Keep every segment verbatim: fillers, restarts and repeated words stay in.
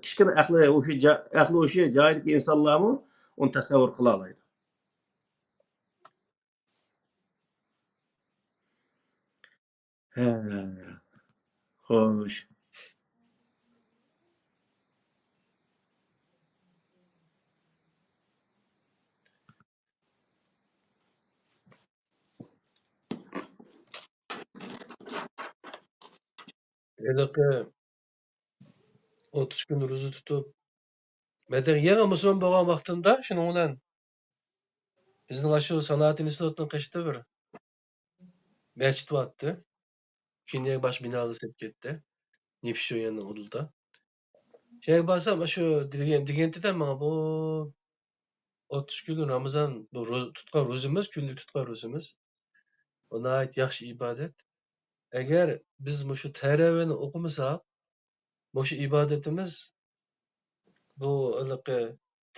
كىچىككىنە ئەقلى ھوشى جا-، ئەقلى ھوشى جايىدىكى ئىنسانلارمۇ ئۇنى تەسەۋۋۇر قىلالايدۇ. ھە. خوش. ھېلىقى ئوتتۇز كۈن روزا تۇتۇپ، مەن يېڭى مۇسۇلمان بولغان ۋاقتىمدا شۇنىڭ بىلەن بىزنىڭ ئاشۇ سانائەت ئىنستىتۇتىنىڭ قېشىدا بىر مەسچىت بارتتى. كېيىن يەنە باشقا بىنالار سېلىپ كەتتى. نېفىت شۇيەننىڭ ئالدىدا. شۇ يەرگە بارسام، ئاشۇ دېگەن، دېگەنتىدە ماڭا بۇ ئوتتۇز كۈن رامىزان، بۇ رو-، تۇتقان روزىمىز، كۈنلۈك تۇتقان روزىمىز. بۇ ناھايىتى ياخشى ئىبادەت. ئەگەر بىز مۇشۇ تەرەۋىنى ئوقۇمىساق، مۇشۇ ئىبادىتىمىز، بۇ ھېلىقى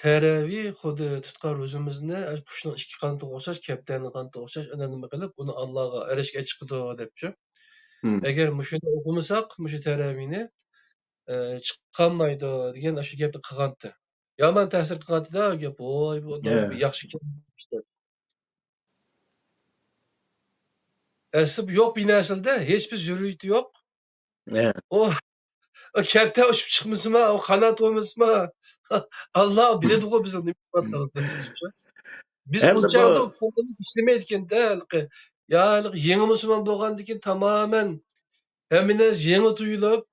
تەرەۋى خۇددى تۇتقان روزىمىزنى قۇشنىڭ ئىككى قانىتىغا ئوخشاش، كەپتەرنىڭ قانىتىغا ئوخشاش، ئەنە نېمە قىلىپ، ئۇنى ئاللاغا ئەرشكە چىقىدۇ دەپچۇ. مم. ئەگەر مۇشۇنى ئوقۇمىساق، مۇشۇ تەرەۋىنى، ئە، چىقالمايدۇ دېگەن ئاشۇ گەپنى قىلغانتى. يامان تەسىر قىلغانتىدا گەپ، ۋوي، بۇ ئە. ياخشى ئىكەن. ئەسلى بۇ يوق بىر نەرسىدە ھېچبىر زۆرۈرىيىتى يوق. ئە. ئۇ، ئۇ كەپتەر ئۇچۇپ چىقمىسىمۇ، ئۇ قانات بولمىسىمۇ، ئاللا بىلىدىغۇ بىزنىڭ نېمە قىلىۋاتقانلىقىمىزنى. بىز ئەمدى بۇ چاغدا ئۇ كۆڭلىمىز ئىشلىمەيدىكەن-دە، ھېلىقى. يا، ھېلىقى يېڭى مۇسۇلمان بولغاندىكىن تامامەن ھەممە نەرسە يېڭى تۇيۇلۇپ،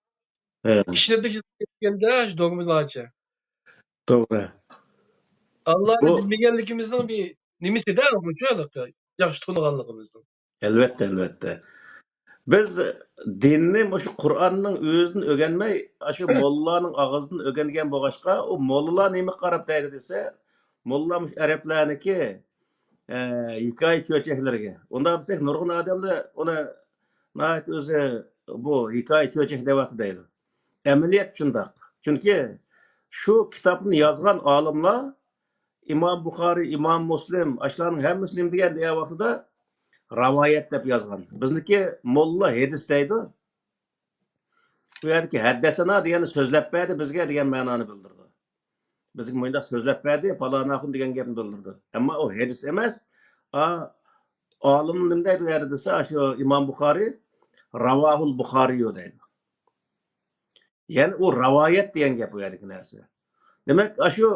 ئە. ئىشلىتىپ كەتكەن-دە، شۇ دوگمىلارچە. توغرا. ئاللانى بۇ بىلمىگەنلىكىمىزنىڭ بىر نېمىسىدە، بۇ شۇ ھېلىقى ياخشى تونۇغانلىقىمىزنىڭ. ئەلۋەتتە، ئەلۋەتتە. بىز دىننى مۇشۇ قۇرئاننىڭ ئۆزىدىن ئۆگەنمەي، ئاشۇ موللىلارنىڭ ئاغزىدىن ئۆگەنگەن بولغاچقا، ئۇ موللىلار نېمىگە قاراپ دەيدۇ دېسە، موللا مۇشۇ ئەرەبلەرنىكى، ئە، ھېكايە چۆچەكلىرىگە. ئۇنداق دېسەك، نۇرغۇن ئادەملەر ئۇنى ناھايىتى ئۆزى بۇ ھېكايە چۆچەك دەۋاتىدۇ دەيدۇ. ئەمەلىيەت شۇنداق. چۈنكى شۇ كىتابنى يازغان ئالىملار ئىمام بۇخارىي، ئىمام مۇسلىم، ئاشۇلارنىڭ ھەممىسى نېمە دېگەن دېگەن ۋاقتىدا، راۋايەت دەپ يازغان. بىزنىكى موللا ھەدىس دەيدۇ. بۇ يەردىكى ھەددەسەنا دېگەننى سۆزلەپ بەردى بىزگە دېگەن مەنانى بىلدۈرىدۇ. بىزگە مۇنداق سۆزلەپ بەردى، پالان ئاخۇن دېگەن گەپنى بىلدۈرىدۇ. ئەمما ئۇ ھەدىس ئەمەس. ئا، ئالىم نېمە دەيدۇ بۇ يەردە دېسە، شۇ ئىمام بۇخارىي، راۋاھۇل بۇخارىيۇ دەيدۇ. يەنى ئۇ راۋايەت دېگەن گەپ ئۇ يەردىكى نەرسە. دېمەك، ئاشۇ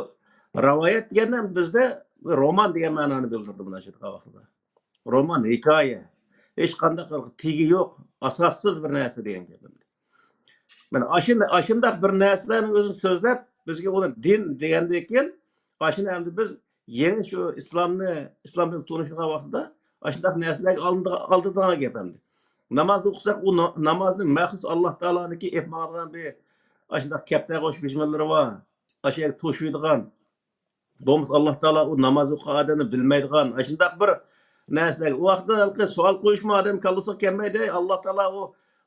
راۋايەت دېگەندە بىزدە رومان دېگەن مەنانى بىلدۈرىدۇ مانا شۇ ۋاقتىدا. رومان، ھېكايە. ھېچقانداق تېگى يوق، ئاساسسىز بىر نەرسە دېگەن گەپ. مانا ئاشۇ-، ئاشۇنداق بىر نەرسىلەرنىڭ ئۆزىنى سۆزلەپ، بىزگە ئۇنى دىن دېگەندىن كېيىن، ئاشۇنى ئەمدى بىز يېڭى شۇ ئىسلامنى، ئىسلام دىنىنى تونۇشىدىغان ۋاقتىدا ئاشۇنداق نەرسىلەرگە ئالدىدىغان، ئالدىدىغان گەپ ئەمدى. ناماز ئوقۇساق، ئۇ نا-، نامازنى مەخسۇس ئاللا تائالانىڭكى ئېلىپ ماڭىدىغان بىر ئاشۇنداق كەپتەرگە ئوخشاش بىژمىلىرى بار. ئاشۇ يەرگە توشۇيدىغان. بولمىسا ئاللا تائالا ئۇ ناماز ئوقۇغان ئادەمنى بىلمەيدىغان، ئاشۇنداق بىر نەرسىلەرگە. ئۇ ۋاقىتتا ھېلىقى سوئال قويۇشمۇ ئادەم كاللىسىغا كەلمەيدۇ. ئەي، ئاللا تائالا ئۇ،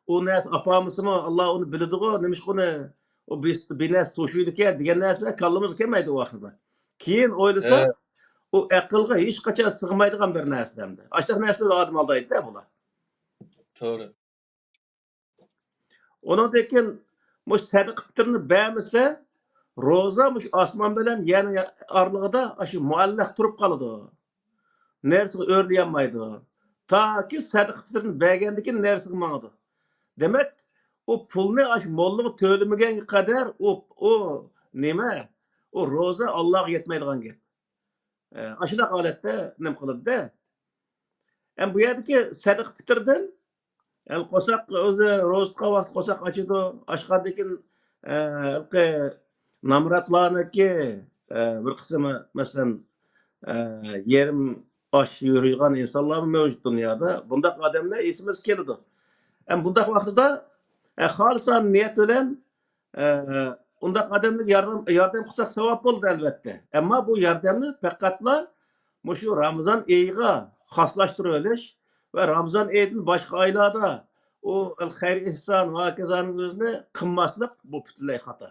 ئۇ نەرسە ئاپارمىسىمۇ، ئاللا ئۇنى بىلىدىغۇ، نېمىشقا ئۇنى ئۇ بىر، بىر نەرسە توشۇيدىكەن دېگەن نەرسىلەر كاللىمىزغا كەلمەيدۇ ئۇ ۋاقىتتا. كېيىن ئويلىساق، ھە. ئۇ ئەقىلگە ھېچقاچان سىغمايدىغان بىر نەرسە ئەمدى. ئاشۇنداق نەرسىلەر ئادەم ئالدايدۇ-دە بۇلار. توغرا. ئۇنىڭدىن كېيىن مۇشۇ سەدىقە پىتىرنى بەرمىسە، روزا مۇشۇ ئاسمان بىلەن يەر ئارىلىقىدا ئاشۇ مۇئەللەق تۇرۇپ قالىدۇ. نەرسىگە ئۆرلىيەلمەيدۇ. تاكى سەدىقە پىتىرنى بەرگەندىن كېيىن نەرسىگە ماڭىدۇ. دېمەك، ئۇ پۇلنى ئاشۇ موللىغا تۆلىمىگەنگە قەدەر ئۇ، ئۇ نېمە؟ ئۇ روزا ئاللاغا يەتمەيدىغان گەپ. ئە، ئاشۇنداق ھالەتتە نېمە قىلىدۇ-دە. ئەمما بۇ يەردىكى سەدىقە پىتىردىن، يەنى قورساق ئۆزى روزا تۇتقان ۋاقتى قورساق ئاچىدۇ. ئاچقاندىن كېيىن، ئە، ھېلىقى نامراتلارنىڭكى، ئە، بىر قىسمى، مەسىلەن، ئە، يېرىم ئاچ يۈرىدىغان ئىنسانلارمۇ مەۋجۇت دۇنيادا. بۇنداق ئادەملەر ئېسىمىزگە كېلىدۇ. ئەمما بۇنداق ۋاقتىدا، ئە، خالىسانە نىيەت بىلەن ئە، ئۇنداق ئادەملەرگە ياردەم، ياردەم قىلساق ساۋاب بولىدۇ، ئەلۋەتتە. ئەمما بۇ ياردەمنى پەقەتلا مۇشۇ رامىزان ئېيىغا خاسلاشتۇرۇۋېلىش ۋە رامىزان ئېيىدىن باشقا ئايلاردا ئۇ خەير ئېھسان ۋە ھاكازانىڭ ئۆزىنى قىلماسلىق، بۇ پۈتۈنلەي خاتا.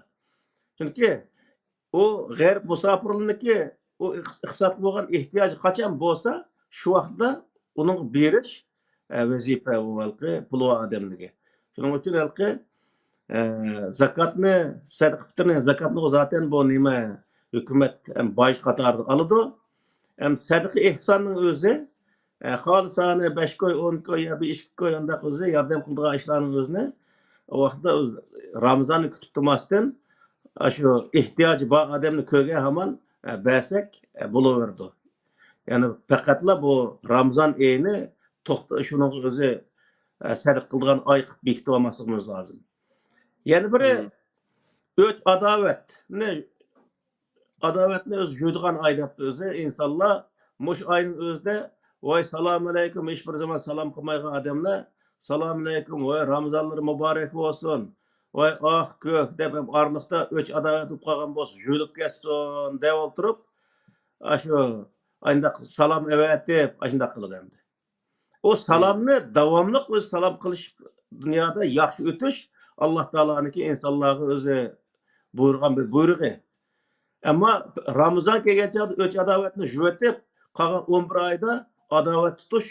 چۈنكى ئۇ غەرب مۇساپىرلىرىنىڭكى ئۇ ئىق-، ئىقتىسادقا بولغان ئېھتىياجى قاچان بولسا، شۇ ۋاقىتتا ئۇنىڭغا بېرىش، ئە، ۋەزىپە ئۇ ھېلىقى پۇلى بار ئادەملەرگە. شۇنىڭ ئۈچۈن ھېلىقى ئە، زاكاتنى، سەدىقە پىتىرنى، زاكاتنى زاتەن بۇ نېمە، ھۆكۈمەت ھەم باج قاتارىدا ئالىدۇ. ھەم سەدىقە ئېھساننىڭ ئۆزى، ئە، خالىسانە بەش كوي، ئون كوي يا بىر ئىككى كوي ئانداق ئۆزى ياردەم قىلىدىغان ئىشلارنىڭ ئۆزىنى، ئۇ ۋاقىتتا ئۆز-، رامىزاننى كۈتۈپ تۇرماستىن، ئاشۇ ئېھتىياجى بار ئادەمنى كۆرگەن ھامان، ئە، بەرسەك، ئە، بولۇۋېرىدۇ. يەنى پەقەتلا بۇ رامىزان ئېيىنى توختا-، شۇنىڭغا ئۆزى، ئە، سەدىقە قىلىدىغان ئاي قىلىپ بېكىتىۋالماسلىقىمىز لازىم. يەنە بىرى، مم. ئۆچ ئاداۋەتنى، ئاداۋەتنى ئۆزى جۇيىدىغان ئاي دەپ ئۆزى ئىنسانلار مۇشۇ ئاينىڭ ئۆزىدە، ۋاي، سالامۇئەلەيكۇم، ھېچبىر زامان سالام قىلمايدىغان ئادەملەر، سالامۇئەلەيكۇم، ۋاي، رامىزانلىرى مۇبارەك بولسۇن، ۋاي، ئاھ، كۆك، دەپ ھەم ئارىلىقتا ئۆچ ئاداۋەت بولۇپ قالغان بولسا، جۇيۇلۇپ كەتسۇن، دەپ ئولتۇرۇپ، ئاشۇ، ئانداق سالام ئەۋەتىپ، ئاشۇنداق قىلىدۇ ئەمدى. ئۇ سالامنى داۋاملىق ئۆزى سالام قىلىش، دۇنيادا ياخشى ئۆتۈش، ئاللا تائالانىڭكى ئىنسانلارغا ئۆزى بۇيرۇغان بىر بۇيرۇقى. ئەمما رامىزان كەلگەن چاغدا ئۆچ ئاداۋەتنى يۇيۇۋېتىپ، قالغان ئون بىر ئايدا ئاداۋەت تۇتۇش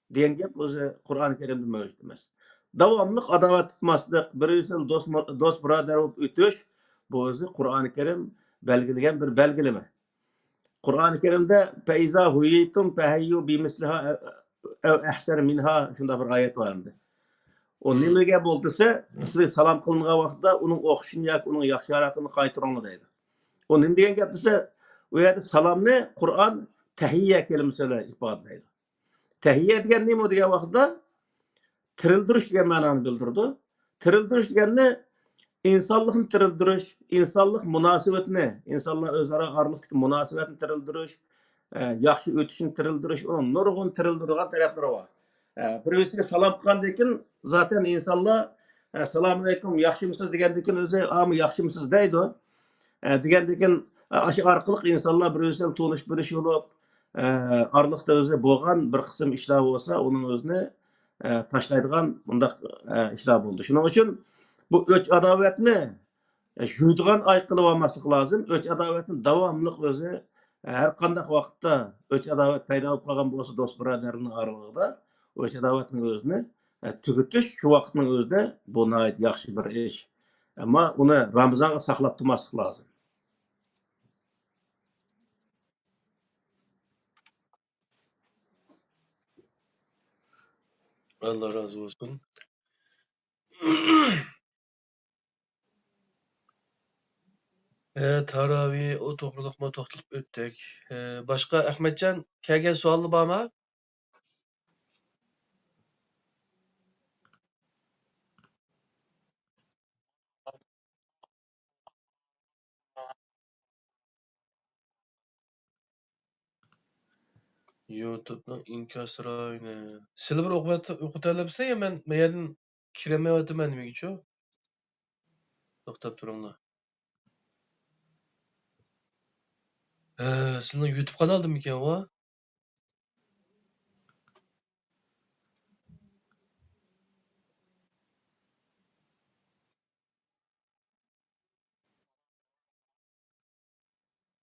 دېگەن گەپ ئۆزى قۇرئان كەرىمدە مەۋجۇت ئەمەس. داۋاملىق ئاداۋەت تۇتماسلىق، بىر-بىرسى بىلەن دوست، دوست بۇرادەر بولۇپ ئۆتۈش، بۇ ئۆزى قۇرئان كەرىم بەلگىلىگەن بىر بەلگىلىمە. قۇرئان كەرىمدە «فَإِذَا حُيِّيتُم فَحَيُّوا بِمِثْلِهَا أَوْ أَحْسَنَ مِنْهَا» شۇنداق بىر ئايەت بار ئەمدى. ئۇ نېمىگە بولدىسى، سىزگە سالام قىلىنغان ۋاقىتتا ئۇنىڭ ئوخشىشىنى ياكى ئۇنىڭ ياخشىراقىنى قايتۇرۇڭلار دەيدۇ. ئۇ نېمە دېگەن گەپ دېسە، ئۇ يەردە سالامنى قۇرئان تەھىيە كەلىمىسى بىلەن ئىپادىلەيدۇ. تەھىيە دېگەن نېمە دېگەن ۋاقىتتا، تىرىلدۈرۈش دېگەن مەنانى بىلدۈرىدۇ. تىرىلدۈرۈش دېگەننى ئىنسانلىقنى تىرىلدۈرۈش، ئىنسانلىق مۇناسىۋىتىنى، ئىنسانلار ئۆزئارا ئارىلىقتىكى مۇناسىۋەتنى تىرىلدۈرۈش، ئە، ياخشى ئۆتۈشنى تىرىلدۈرۈش، ئۇنىڭ نۇرغۇن تىرىلدۈرىدىغان تەرەپلىرى بار. ئە، بىر-بىرسىگە سالام قىلغاندىن كېيىن، زاتەن ئىنسانلار، ئە، «سالامۇئەلەيكۇم، ياخشىمۇسىز؟» دېگەندىن كېيىن ئۆزى، «ئامۇ، ياخشىمۇسىز؟» دەيدۇ. ئە، دېگەندىن كېيىن، ئە، ئاشۇ ئارقىلىق ئىنسانلار بىر-بىرسى بىلەن تونۇش بىلىش بولۇپ، ئە، ئارىلىقتا ئۆزى بولغان بىر قىسىم ئىشلار بولسا، ئۇنىڭ ئۆزىنى، ئە، تاشلايدىغان بۇنداق، ئە، ئىشلار بولدى. شۇنىڭ ئۈچۈن بۇ ئۆچ ئاداۋەتنى، ئە، يۇيىدىغان ئاي قىلىۋالماسلىق لازىم. ئۆچ ئاداۋەتنى داۋاملىق ئۆزى، ئە، ھەر قانداق ۋاقىتتا ئۆچ ئاداۋەت پەيدا بولۇپ قالغان بولسا، دوست بۇرادەرنىڭ ئارىلىقىدا ئۆچ ئاداۋەتنىڭ ئۆزىنى، ئە، تۈگىتىش شۇ ۋاقىتنىڭ ئۆزىدە بۇ ناھايىتى ياخشى بىر ئىش. ئەمما ئۇنى رامىزانغا ساقلاپ تۇرماسلىق لازىم. ئاللا رازى بولسۇن. ئە، تاراۋى، ئۇ توغرىلىقمۇ توختىلىپ ئۆتتۇق. ئە، باشقا ئەخمەتجان، كەلگەن سوئاللار بارمۇ؟ يۇتۇبنىڭ ئىنكاس رايونى. سىلەر بىر ئوقۇۋەت-، ئوقۇتالىسىلەر يا مەن، مەن يەردىن كىرەلمەيۋاتىمەن نېمىگىچۇ؟ توختاپ تۇرۇڭلار. ھە، سىلىنىڭ يۇتۇب قانالدىمىكەن ئۇ؟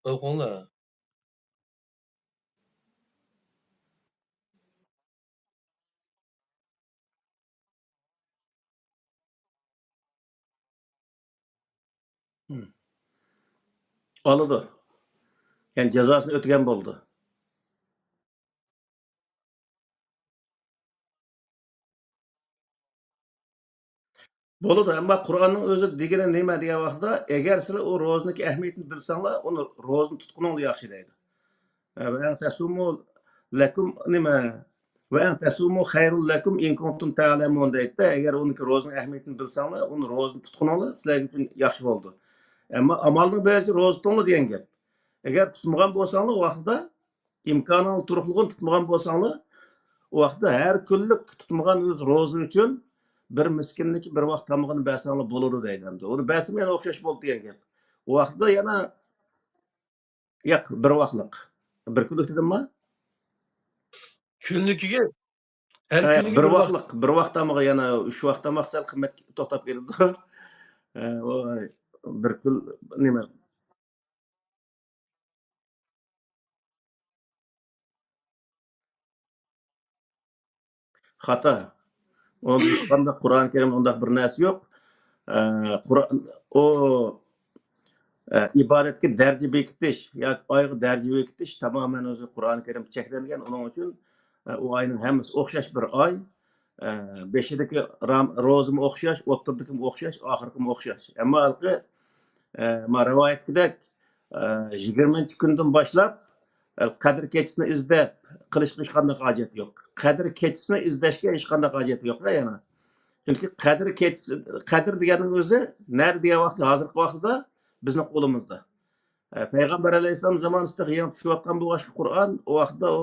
ئوقۇڭلار. ھىم. ئالىدۇ. يەنى جازاسىنى ئۆتىگەن بولىدۇ. بولىدۇ، ئەمما قۇرئاننىڭ ئۆزى دېگىنى نېمە دېگەن ۋاقىتتا، ئەگەر سىلەر ئۇ روزىنىڭكى ئەھمىيىتىنى بىلسەڭلار، ئۇنى روزىنى تۇتقىنىڭلار ياخشى دەيدۇ. ئە، «ۋە ئەن تەسۇمۇ لەكۇم» نېمە؟ «ۋە ئەن تەسۇمۇ خەيرۇل لەكۇم ئىن كۇنتۇم تەلەمۇن» دەيدۇ. ئەگەر ئۇنىڭكى روزىنىڭ ئەھمىيىتىنى بىلسەڭلار، ئۇنى روزىنى تۇتقىنىڭلار سىلەرگە ئۈچۈن ياخشى بولىدۇ. ئەمما ئامالنىڭ بىرىچە روزا تۇتۇڭلار دېگەن گەپ. ئەگەر تۇتمىغان بولساڭلار، ئۇ ۋاقىتتا ئىمكانىڭلار تۇرۇقلۇقىنى تۇتمىغان بولساڭلار، ئۇ ۋاقىتتا ھەر كۈنلۈك تۇتمىغان ئۆز روزا ئۈچۈن بىر مىسكىننىڭكى بىر ۋاق تامىقىنى بەرسەڭلار بولىدۇ دەيدۇ ئەمدى. ئۇنى بەرسىمۇ يەنە ئوخشاش بولدى دېگەن گەپ. ئۇ ۋاقىتتا يەنە، ياق، بىر ۋاقلىق. بىر كۈنلۈك دېدىمما؟ كۈنلۈكىگە ھەر ھە، كۈنىگە بىر بىر ۋاق. ۋاقلىق، بىر ۋاق تامىقى يەنە ئۈچ ۋاق تاماق سەل قىممەت توختاپ كېتىدۇ. ئە، ئۇ بىر كۈن نېمە؟ خاتا. ئۇنىڭدا ھېچقانداق قۇرئان كەرىمدە ئۇنداق بىر نەرسە يوق. ئە، قۇرئان، ئۇ، ئە، ئىبادەتكە دەرىجە بېكىتىش ياكى ئايغا دەرىجە بېكىتىش تامامەن ئۆزى قۇرئان كەرىم چەكلەنگەن. ئۇنىڭ ئۈچۈن، ئە، ئۇ ئاينىڭ ھەممىسى ئوخشاش بىر ئاي. ئە، بېشىدىكى رام-، روزىمۇ ئوخشاش، ئوتتۇرىدىكىمۇ ئوخشاش، ئاخىرقىمۇ ئوخشاش. ئەمما ھېلىقى، ئە، ما رىۋايەتكىدەك، ئە، يىگىرمىنچى كۈندىن باشلاپ، ئە، قەدىر كېچىسىنى ئىزدەپ قىلىشقا ھېچقانداق ھاجەت يوق. قەدىر كېچىسىنى ئىزدەشكە ھېچقانداق ھاجەت يوق يەنە. چۈنكى قەدىر كېچىسى، قەدىر دېگەننىڭ ئۆزى نەدە دېگەن ۋاقىتتا، ھازىرقى ۋاقىتتا بىزنىڭ قولىمىزدا. ئە، پەيغەمبەر ئەلەيھىسسالام زامانىسىدا يېڭى چۈشۈۋاتقان بولغاچقا قۇرئان، ئۇ ۋاقىتتا ئۇ،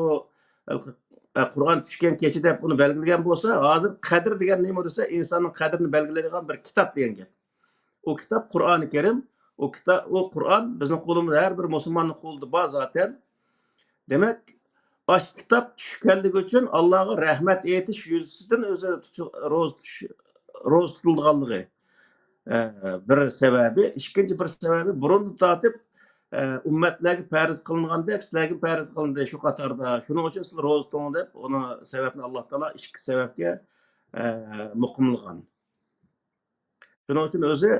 ئە، قۇرئان چۈشكەن كېچە دەپ ئۇنى بەلگىلىگەن بولسا، ھازىر قەدىر دېگەن نېمە دېسە، ئىنساننىڭ قەدرىنى بەلگىلەيدىغان بىر كىتاب دېگەن گەپ. ئۇ كىتاب قۇرئانى كەرىم. ئۇ كىتا-، ئۇ قۇرئان بىزنىڭ قولىمىزدا، ھەر بىر مۇسۇلماننىڭ قولىدا بار زاتەن. دېمەك، ئاشۇ كىتاب چۈشكەنلىكى ئۈچۈن ئاللاغا رەھمەت ئېيتىش يۈزىسىدىن ئۆزى تۇتۇش، روزا تۇتۇش، روزا تۇتۇلىدىغانلىقى، ئە، بىر سەۋەبى. ئىككىنچى بىر سەۋەبى، بۇرۇندىن تارتىپ، ئە، ئۈممەتلەرگە پەرز قىلىنغاندەك سىلەرگە پەرز قىلىندى شۇ قاتاردا، شۇنىڭ ئۈچۈن سىلەر روزا تۇتۇڭ دەپ، ئۇنى سەۋەبنى ئاللا تائالا ئىككى سەۋەبكە، ئە، مۇقىملىغان. شۇنىڭ ئۈچۈن ئۆزى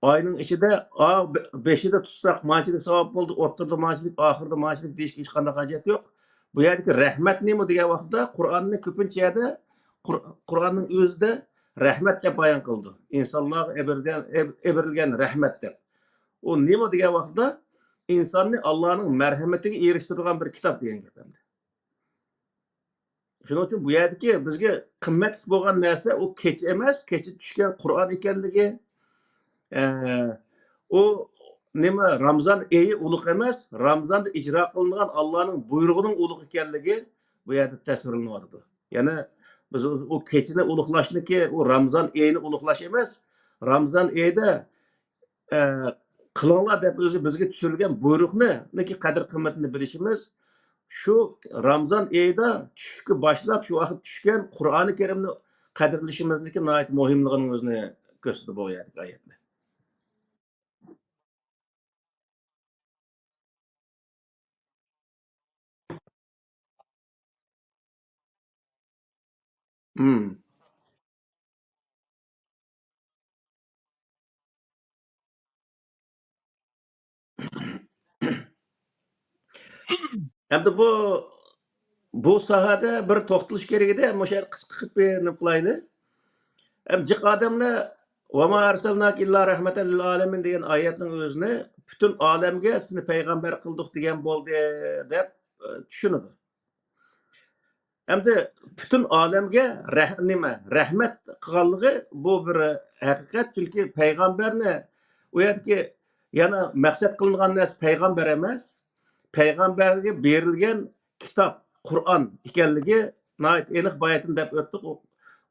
ئاينىڭ ئىچىدە، ئا، بېشىدا تۇتساق مانچىلىك ساۋاب بولدى، ئوتتۇرىدا مانچىلىك، ئاخىرىدا مانچىلىك دېيىشكە ھېچقانداق ھاجەت يوق. بۇ يەردىكى رەھمەت نېمە دېگەن ۋاقىتتا، قۇرئاننى كۆپىنچە يەردە، قۇر-، قۇرئاننىڭ ئۆزىدە رەھمەت دەپ بايان قىلىدۇ. ئىنسانلارغا ئېبىرگەن، ئېب-، ئېبىرىلگەن رەھمەت دەپ. ئۇ نېمە دېگەن ۋاقىتتا، ئىنساننى ئاللانىڭ مەرھەمىتىگە ئېرىشتۈرىدىغان بىر كىتاب دېگەن گەپ ئەمدى. شۇنىڭ ئۈچۈن بۇ يەردىكى بىزگە قىممەتلىك بولغان نەرسە ئۇ كېچە ئەمەس، كېچە چۈشكەن قۇرئان ئىكەنلىكى، ئە، ئۇ نېمە، رامزان ئېيى ئۇلۇغ ئەمەس، رامزاندا ئىجرا قىلىنغان ئاللانىڭ بۇيرۇغىنىڭ ئۇلۇغ ئىكەنلىكى بۇ يەردە تەسۋىرلىنىۋاتىدۇ. يەنى بىز ئۇ، ئۇ كېچىنى ئۇلۇغلاشنىكى، ئۇ رامزان ئېيىنى ئۇلۇغلاش ئەمەس، رامزان ئېيىدا ئە، قىلىڭلار دەپ ئۆزى بىزگە چۈشۈرۈلگەن بۇيرۇقنىڭكى قەدىر قىممىتىنى بىلىشىمىز، شۇ رامزان ئېيىدا چۈشكە باشلاپ شۇ ۋاقىت چۈشكەن قۇرئانى كەرىمنى قەدىرلىشىمىزنىڭكى ناھايىتى مۇھىملىقىنىڭ ئۆزىنى كۆرسىتىدۇ بۇ يەردىكى ئايەتلەر. مم. ئەمدى بۇ، بۇ ساھەدە بىر توختىلىش كېرەك ئىدى، مۇشۇ يەردە قىسقا قىلىپ بىر نېمە قىلايلى. ئەمدى جىق ئادەملەر، «ۋەما ئەرسەلناكە ئىللا رەھمەتەن لىل ئالەمىن» دېگەن ئايەتنىڭ ئۆزىنى پۈتۈن ئالەمگە سېنى پەيغەمبەر قىلدۇق دېگەن بولدى دەپ، ئە، چۈشىنىدۇ. ئەمدى پۈتۈن ئالەمگە رەھ-، نېمە، رەھمەت قىلغانلىقى بۇ بىر ھەقىقەت. چۈنكى پەيغەمبەرنى ئۇ يەردىكى يەنە مەقسەت قىلىنغان نەرسە پەيغەمبەر ئەمەس، پەيغەمبەرگە بېرىلگەن كىتاب، قۇرئان ئىكەنلىكى ناھايىتى ئېنىق بايىتىن دەپ ئۆتتۇق. ئۇ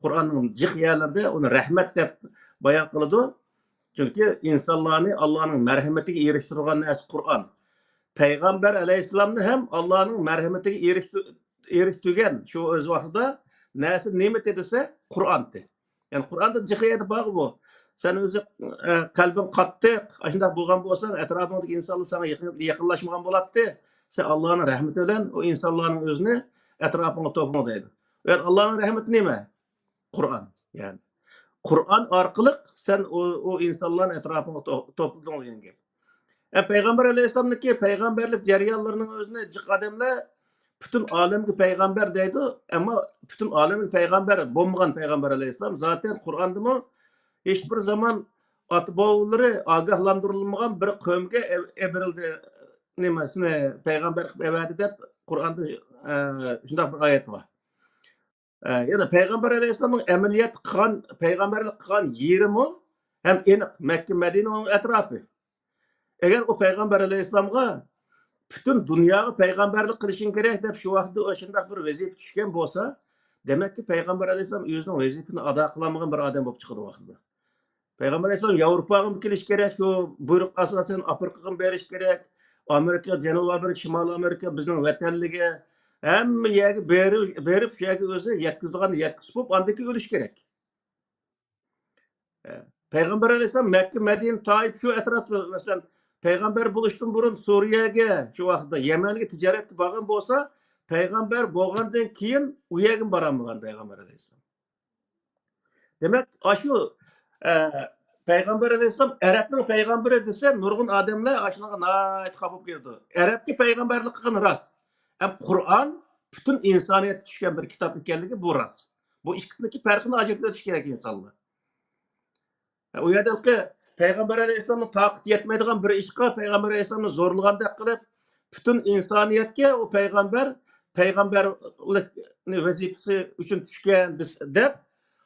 قۇرئاننىڭ جىق يەرلىرىدە ئۇنى رەھمەت دەپ بايان قىلىدۇ. چۈنكى ئىنسانلارنى ئاللانىڭ مەرھەمىتىگە ئېرىشتۈرىدىغان نەرسە قۇرئان. پەيغەمبەر ئەلەيھىسسالامنى ھەم ئاللانىڭ مەرھەمىتىگە ئېرىشتۈ-، ئېرىشتۈرگەن شۇ ئۆز ۋاقتىدا نەرسە نېمىتى دېسە، قۇرئانتى. يەنى قۇرئاندا جىق يەردە بارغۇ بۇ. سەن ئۆزى، ئە، قەلبىڭ قاتتىق، ئاشۇنداق بولغان بولساڭ، ئەتراپىڭدىكى ئىنسانلار ساڭا يېقىن-، يېقىنلاشمىغان بولاتتى. سەن ئاللانىڭ رەھمىتى بىلەن ئۇ ئىنسانلارنىڭ ئۆزىنى ئەتراپىڭغا توپلىما دەيدۇ. يەنى ئاللانىڭ رەھمىتى نېمە؟ قۇرئان. يەنى قۇرئان ئارقىلىق سەن ئۇ، ئۇ ئىنسانلارنى ئەتراپىڭغا تو-، توپلىدىڭ دېگەن گەپ. ئە، پەيغەمبەر ئەلەيھىسسالامنىڭكى پەيغەمبەرلىك جەريانلىرىنىڭ ئۆزىنى جىق ئادەملەر پۈتۈن ئالەمگە پەيغەمبەر دەيدۇ، ئەمما پۈتۈن ئالەمگە پەيغەمبەر بولمىغان پەيغەمبەر ئەلەيھىسسالام. زاتەن قۇرئاندىمۇ ھېچبىر زامان ئاتا-بوۋىلىرى ئاگاھلاندۇرۇلمىغان بىر قەۋمگە ئەۋ-، ئەۋرىلدى، نېمىسىنى پەيغەمبەر قىلىپ ئەۋەردى دەپ قۇرئاندا، ئە، شۇنداق بىر ئايەت بار. ئە، يەنە پەيغەمبەر ئەلەيھىسسالامنىڭ ئەمەلىيەت قىلغان، پەيغەمبەرلىك قىلغان يېرىمۇ ھەم ئېنىق، مەككە، مەدىنە، ئۇنىڭ ئەتراپى. ئەگەر ئۇ پەيغەمبەر ئەلەيھىسسالامغا پۈتۈن دۇنياغا پەيغەمبەرلىك قىلىشىڭ كېرەك دەپ شۇ ۋاقىتتا ئاشۇنداق بىر ۋەزىپە چۈشكەن بولسا، دېمەككى، پەيغەمبەر ئەلەيھىسسالام ئۆزىنىڭ ۋەزىپىسىنى ئادا قىلالمىغان بىر ئادەم بولۇپ چىقىدۇ ۋاقتىدا. پەيغەمبەر ئەلەيھىسسالام ياۋروپاغىمۇ كېلىش كېرەك، شۇ بۇيرۇق ئاساسەن ئافرىقىغىمۇ بېرىش كېرەك. ئامېرىكا، جەنۇبىي ئامېرىكا، شىمالىي ئامېرىكا، بىزنىڭ ۋەتەنلىكى، ھەممە يەرگە بېرىپ، بېرىپ شۇ يەرگە ئۆزى يەتكۈزىدىغاننى يەتكۈزۈپ بولۇپ، ئاندىن كېيىن ئۆلۈش كېرەك. پەيغەمبەر ئەلەيھىسسالام مەككە، مەدىنە، تائىپ شۇ ئەتراپتا، مەسىلەن، پەيغەمبەر بولۇشتىن بۇرۇن سۈرىيەگە، شۇ ۋاقىتتا يەمەنگە تىجارەتكە بارغان بولسا، پەيغەمبەر بولغاندىن كېيىن ئۇ يەرگىمۇ بارالمىغان پەيغەمبەر ئەلەيھىسسالام. دېمەك، ئاشۇ، ئە، پەيغەمبەر ئەلەيھىسسالام ئەرەبنىڭ پەيغەمبىرى دېسە، نۇرغۇن ئادەملەر ئاشۇنىڭغا ناھايىتى خاپا بولۇپ كېتىدۇ. ئەرەبكە پەيغەمبەرلىك قىلغىنى راست. ئەم قۇرئان پۈتۈن ئىنسانىيەتكە چۈشكەن بىر كىتاب ئىكەنلىكى بۇ راست. بۇ ئىككىسىنىڭكى پەرقىنى ئاجرىتىۋېتىش كېرەك ئىنسانلار. ئۇ يەردە پەيغەمبەر ئەلەيھىسسالامنىڭ تاقىتى يەتمەيدىغان بىر ئىشقا پەيغەمبەر ئەلەيھىسسالامنى زورلىغاندەك قىلىپ، پۈتۈن ئىنسانىيەتكە ئۇ پەيغەمبەر، پەيغەمبەرلىك ۋەزىپىسى ئۈچۈن چۈشكەن دېس-، دەپ،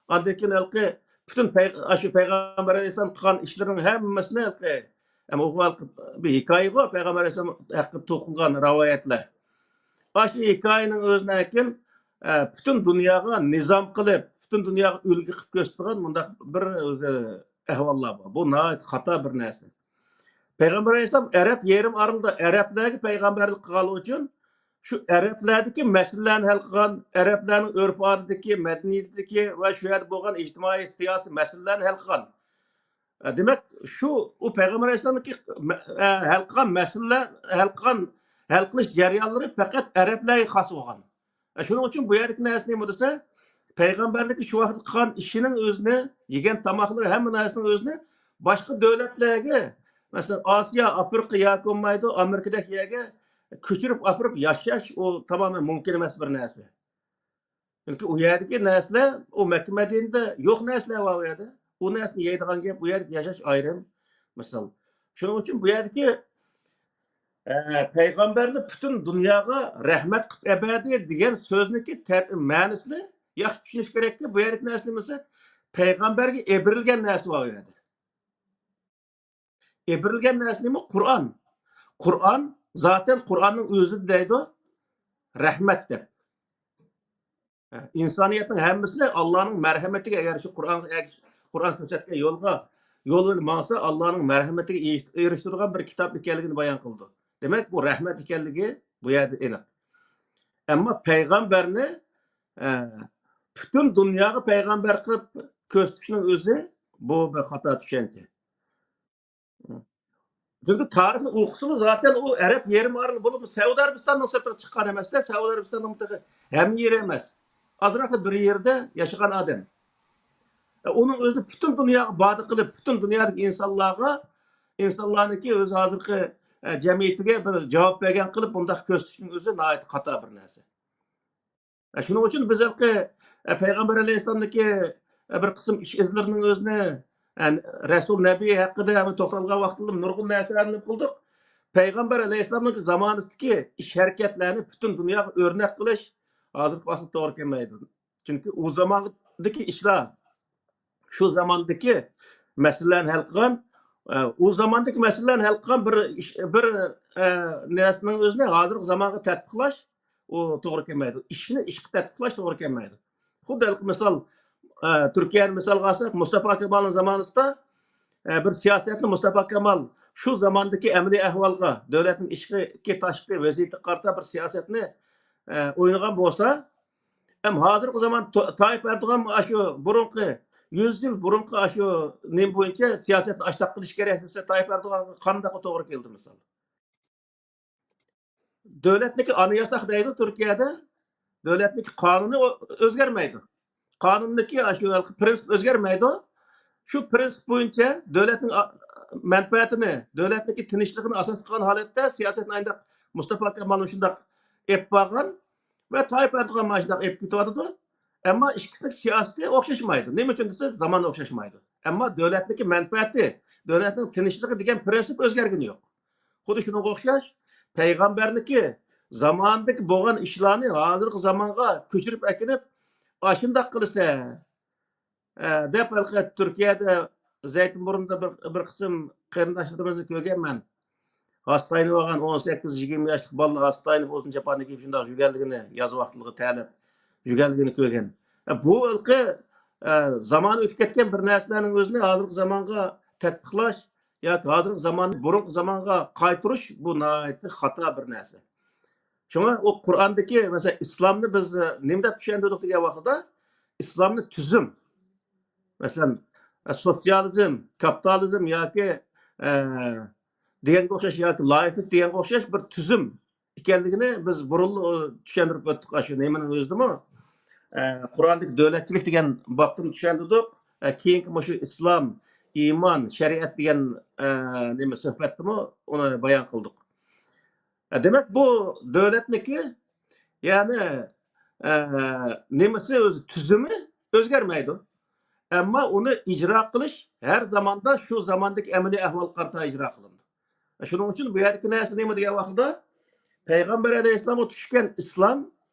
ئاندىن كېيىن ھېلىقى پۈتۈن پەي-، ئاشۇ پەيغەمبەر ئەلەيھىسسالام قىلغان ئىشلىرىنىڭ ھەممىسىنى ھېلىقى، ئەمما ئۇ ھېلىقى بىر ھېكايىغۇ، پەيغەمبەر ئەلەيھىسسالام ھەققىدە توقۇلغان رىۋايەتلەر. ئاشۇ ھېكايىنىڭ ئۆزىنى كېيىن، ئە، پۈتۈن دۇنياغا نىزام قىلىپ، پۈتۈن دۇنياغا ئۈلگە قىلىپ كۆرسىتىدىغان مۇنداق بىر ئۆزى ئەھۋاللار بار. بۇ ناھايىتى خاتا بىر نەرسە. پەيغەمبەر ئەلەيھىسسالام ئەرەب يېرىم ئارىلىدا ئەرەبلەرگە پەيغەمبەرلىك قىلغانلىقى ئۈچۈن، شۇ ئەرەبلەردىكى مەسىلىلەرنى ھەل قىلغان، ئەرەبلەرنىڭ ئۆرپ-ئادىتىدىكى، مەدەنىيىتىدىكى ۋە شۇ يەردە بولغان ئىجتىمائىي، سىياسىي مەسىلىلەرنى ھەل قىلغان. ئە، دېمەك، شۇ ئۇ پەيغەمبەر ئەلەيھىسسالامنىڭكى مە-، ئە، ھەل قىلغان مەسىلىلەر، ھەل قىلغان، ھەل قىلىش جەريانلىرى پەقەت ئەرەبلەرگە خاس بولغان. ئە، شۇنىڭ ئۈچۈن بۇ يەردىكى نەرسە نېمە دېسە، پەيغەمبەرلىكى شۇ ۋاقىتتا قىلغان ئىشىنىڭ ئۆزىنى، يېگەن تاماقلىرى، ھەممە نەرسىنىڭ ئۆزىنى باشقا دۆلەتلەرگە، مەسىلەن، ئاسىيا، ئافرىقا ياكى بولمايدۇ، ئامېرىكىدەك يەرگە كۆچۈرۈپ ئاپىرىپ ياشاش، ئۇ تامامەن مۇمكىن ئەمەس بىر نەرسە. چۈنكى ئۇ يەردىكى نەرسىلەر، ئۇ مەككە مەدىنىدە يوق نەرسىلەر بار ئۇ يەردە. ئۇ نەرسىنى يەيدىغان گەپ، ئۇ يەردە ياشاش ئايرىم مىسال. شۇنىڭ ئۈچۈن بۇ يەردىكى، ئە، پەيغەمبەرنى پۈتۈن دۇنياغا رەھمەت قىلىپ ئەبەردى دېگەن سۆزنىڭكى تەر-، مەنىسىنى ياخشى چۈشىنىش كېرەككى، بۇ يەردىكى نەرسە نېمىسى؟ پەيغەمبەرگە ئېبىرىلگەن نەرسە بار ئۇ يەردە. ئېبىرىلگەن نەرسە نېمە؟ قۇرئان. قۇرئان زاتەن قۇرئاننىڭ ئۆزى دەيدۇ، رەھمەت دەپ. ئىنسانىيەتنىڭ ھەممىسىنى ئاللانىڭ مەرھەمىتىگە، ئەگەر شۇ قۇرئان، قۇرئان كۆرسەتكەن يولغا، يول بىلەن ماڭسا، ئاللانىڭ مەرھەمىتىگە ئېرىش-، ئېرىشتۈرىدىغان بىر كىتاب ئىكەنلىكىنى بايان قىلىدۇ. دېمەك، بۇ رەھمەت ئىكەنلىكى بۇ يەردە ئېنىق. ئەمما پەيغەمبەرنى، ئە، پۈتۈن دۇنياغا پەيغەمبەر قىلىپ كۆرسىتىشنىڭ ئۆزى بۇ بىر خاتا چۈشەنچە. چۈنكى تارىخنى ئوقۇسىمۇ، زاتەن ئۇ ئەرەب يېرىم ئارىلى بولۇپمۇ سەئۇدى ئەرەبىستاننىڭ سىرتىغا چىققان ئەمەس-دە، سەئۇدى ئەرەبىستاننىڭ تېخى ھەممە يېرى ئەمەس. ئازراقلا بىر يېرىدە ياشىغان ئادەم. ئۇنىڭ ئۆزىنى پۈتۈن دۇنياغا بادى قىلىپ، پۈتۈن دۇنيادىكى ئىنسانلارغا، ئىنسانلارنىڭكى ئۆز ھازىرقى، ئە، جەمئىيىتىگە بىر جاۋاب بەرگەن قىلىپ بۇنداق كۆرسىتىشنىڭ ئۆزى ناھايىتى خاتا بىر نەرسە. شۇنىڭ ئۈچۈن بىز ھېلىقى، ئە، پەيغەمبەر ئەلەيھىسسالامدىكى، ئە، بىر قىسىم ئىش ئىزلىرىنىڭ ئۆزىنى، ئە، رەسۇل نەبىي ھەققىدە توختالغان ۋاقىتتا نۇرغۇن نەرسىلەرنى قىلدۇق. پەيغەمبەر ئەلەيھىسسالامنىڭ زامانىسىدىكى ئىش ھەرىكەتلەرنى پۈتۈن دۇنياغا ئۆرنەك قىلىش ھازىرقى ۋاقىتتا توغرا كەلمەيدۇ. چۈنكى ئۇ زاماندىكى ئىشلار، شۇ زاماندىكى مەسىلىلەرنى ھەل قىلغان، ئە، ئۇ زاماندىكى مەسىلىلەرنى ھەل قىلغان بىر ئىش، بىر، ئە، نەرسىنىڭ ئۆزىنى ھازىرقى زامانغا تەتبىقلاش، ئۇ توغرا كەلمەيدۇ. ئىشنى ئىشقا تەتبىقلاش توغرا كەلمەيدۇ. خۇددى ھېلىقى مىسال، ئە، تۈركىيەنى مىسالغا ئالساق، مۇستافا كامالنىڭ زامانىسىدا، ئە، بىر سىياسەتنى مۇستافا كامال شۇ زاماندىكى ئەمەلىي ئەھۋالغا، دۆلەتنىڭ ئىچكى، تاشقى ۋەزىيىتىگە قارىتا بىر سىياسەتنى، ئە، ئوينىغان بولسا، ھەم ھازىرقى زامان تو-، تايىپ ئەردوغان ئاشۇ بۇرۇنقى، يۈز يىل بۇرۇنقى ئاشۇ نېمە بويىچە سىياسەتنى ئاشتاق قىلىش كېرەك دېسە، تايىپ ئەردوغانغا قانداق توغرا كېلىدۇ مىسال؟ دۆلەتنىڭكى ئاناياساق دەيدۇ تۈركىيەدە. دۆلەتنىڭكى قانۇنى ئۆ-، ئۆزگەرمەيدۇ. قانۇندىكى ئاشۇ پىرىنسىپ ئۆزگەرمەيدۇ. شۇ پىرىنسىپ بويىچە دۆلەتنىڭ ئا-، مەنپەئەتىنى، دۆلەتنىڭكى تىنچلىقىنى ئاساس قىلغان ھالەتتە سىياسەتنى ئاينداق مۇستافا كامال شۇنداق ئېلىپ بارغان ۋە تايىپ ئەردوغان مانا شۇنداق ئېلىپ كېتىۋاتىدۇ. ئەمما ئىككىسىنىڭ سىياسىتى ئوخشاشمايدۇ. نېمە ئۈچۈن دېسە، زامان ئوخشاشمايدۇ. ئەمما دۆلەتنىڭكى مەنپەئەتى، دۆلەتنىڭ تىنچلىقى دېگەن پىرىنسىپ ئۆزگەرگىنى يوق. خۇددى شۇنىڭغا ئوخشاش، پەيغەمبەرنىڭكى زامانىدىكى بولغان ئىشلارنى ھازىرقى زامانغا كۆچۈرۈپ ئەكېلىپ، ئاشۇنداق قىلىسەن، ئە، دەپ ھېلىقى تۈركىيەدە زەيتىنبۇرندا بىر، بىر قىسىم قېرىنداشلىرىمىزنى كۆرگەنمەن. ھاستايىنىپ ئالغان ئون سەككىز يىگىرمە ياشلىق بالىلار ھاستايىنىپ ئۇزۇن چاپاننى كىيىپ شۇنداق يۈرگەنلىكىنى، ياز ۋاقىتلىرىغا تەلەپ يۈرگەنلىكىنى كۆرگەن. ئە، بۇ ھېلىقى، ئە، زامان ئۆتۈپ كەتكەن بىر نەرسىلەرنىڭ ئۆزىنى ھازىرقى زامانغا تەتبىقلاش ياكى ھازىرقى زاماننى بۇرۇنقى زامانغا قايتۇرۇش، بۇ ناھايىتى خاتا بىر نەرسە. شۇڭا ئۇ قۇرئاندىكى، مەسىلەن، ئىسلامنى بىز، ئە، نېمە دەپ چۈشەندۈردۇق دېگەن ۋاقتىدا، ئىسلامنى تۈزۈم، مەسىلەن، ئە، سوتسىيالىزم، كاپىتالىزم ياكى، ئە، دېگەنگە ئوخشاش ياكى لائىقلىق دېگەنگە ئوخشاش بىر تۈزۈم ئىكەنلىكىنى بىز بۇرۇنلا، ئۇ، چۈشەندۈرۈپ ئۆتتۇق. ئاشۇ نېمىنىڭ ئۆزىدىمۇ، ئە، قۇرئاندىكى دۆلەتچىلىك دېگەن بابتىمۇ چۈشەندۈردۇق. ئە، كېيىنكى مۇشۇ ئىسلام، ئىمان، شەرىئەت دېگەن، ئە، نېمە، سۆھبەتتىمۇ ئۇنى بايان قىلدۇق. ئە، دېمەك، بۇ دۆلەتنىكى، يەنى، ئە، نېمىسى، ئۆزى تۈزۈمى ئۆزگەرمەيدۇ. ئەمما ئۇنى ئىجرا قىلىش ھەر زاماندا شۇ زاماندىكى ئەمەلىي ئەھۋالغا قارىتا ئىجرا قىلىنىدۇ. شۇنىڭ ئۈچۈن بۇ يەردىكى نەرسە نېمە دېگەن ۋاقىتتا، پەيغەمبەر ئەلەيھىسسالامغا چۈشكەن ئىسلام،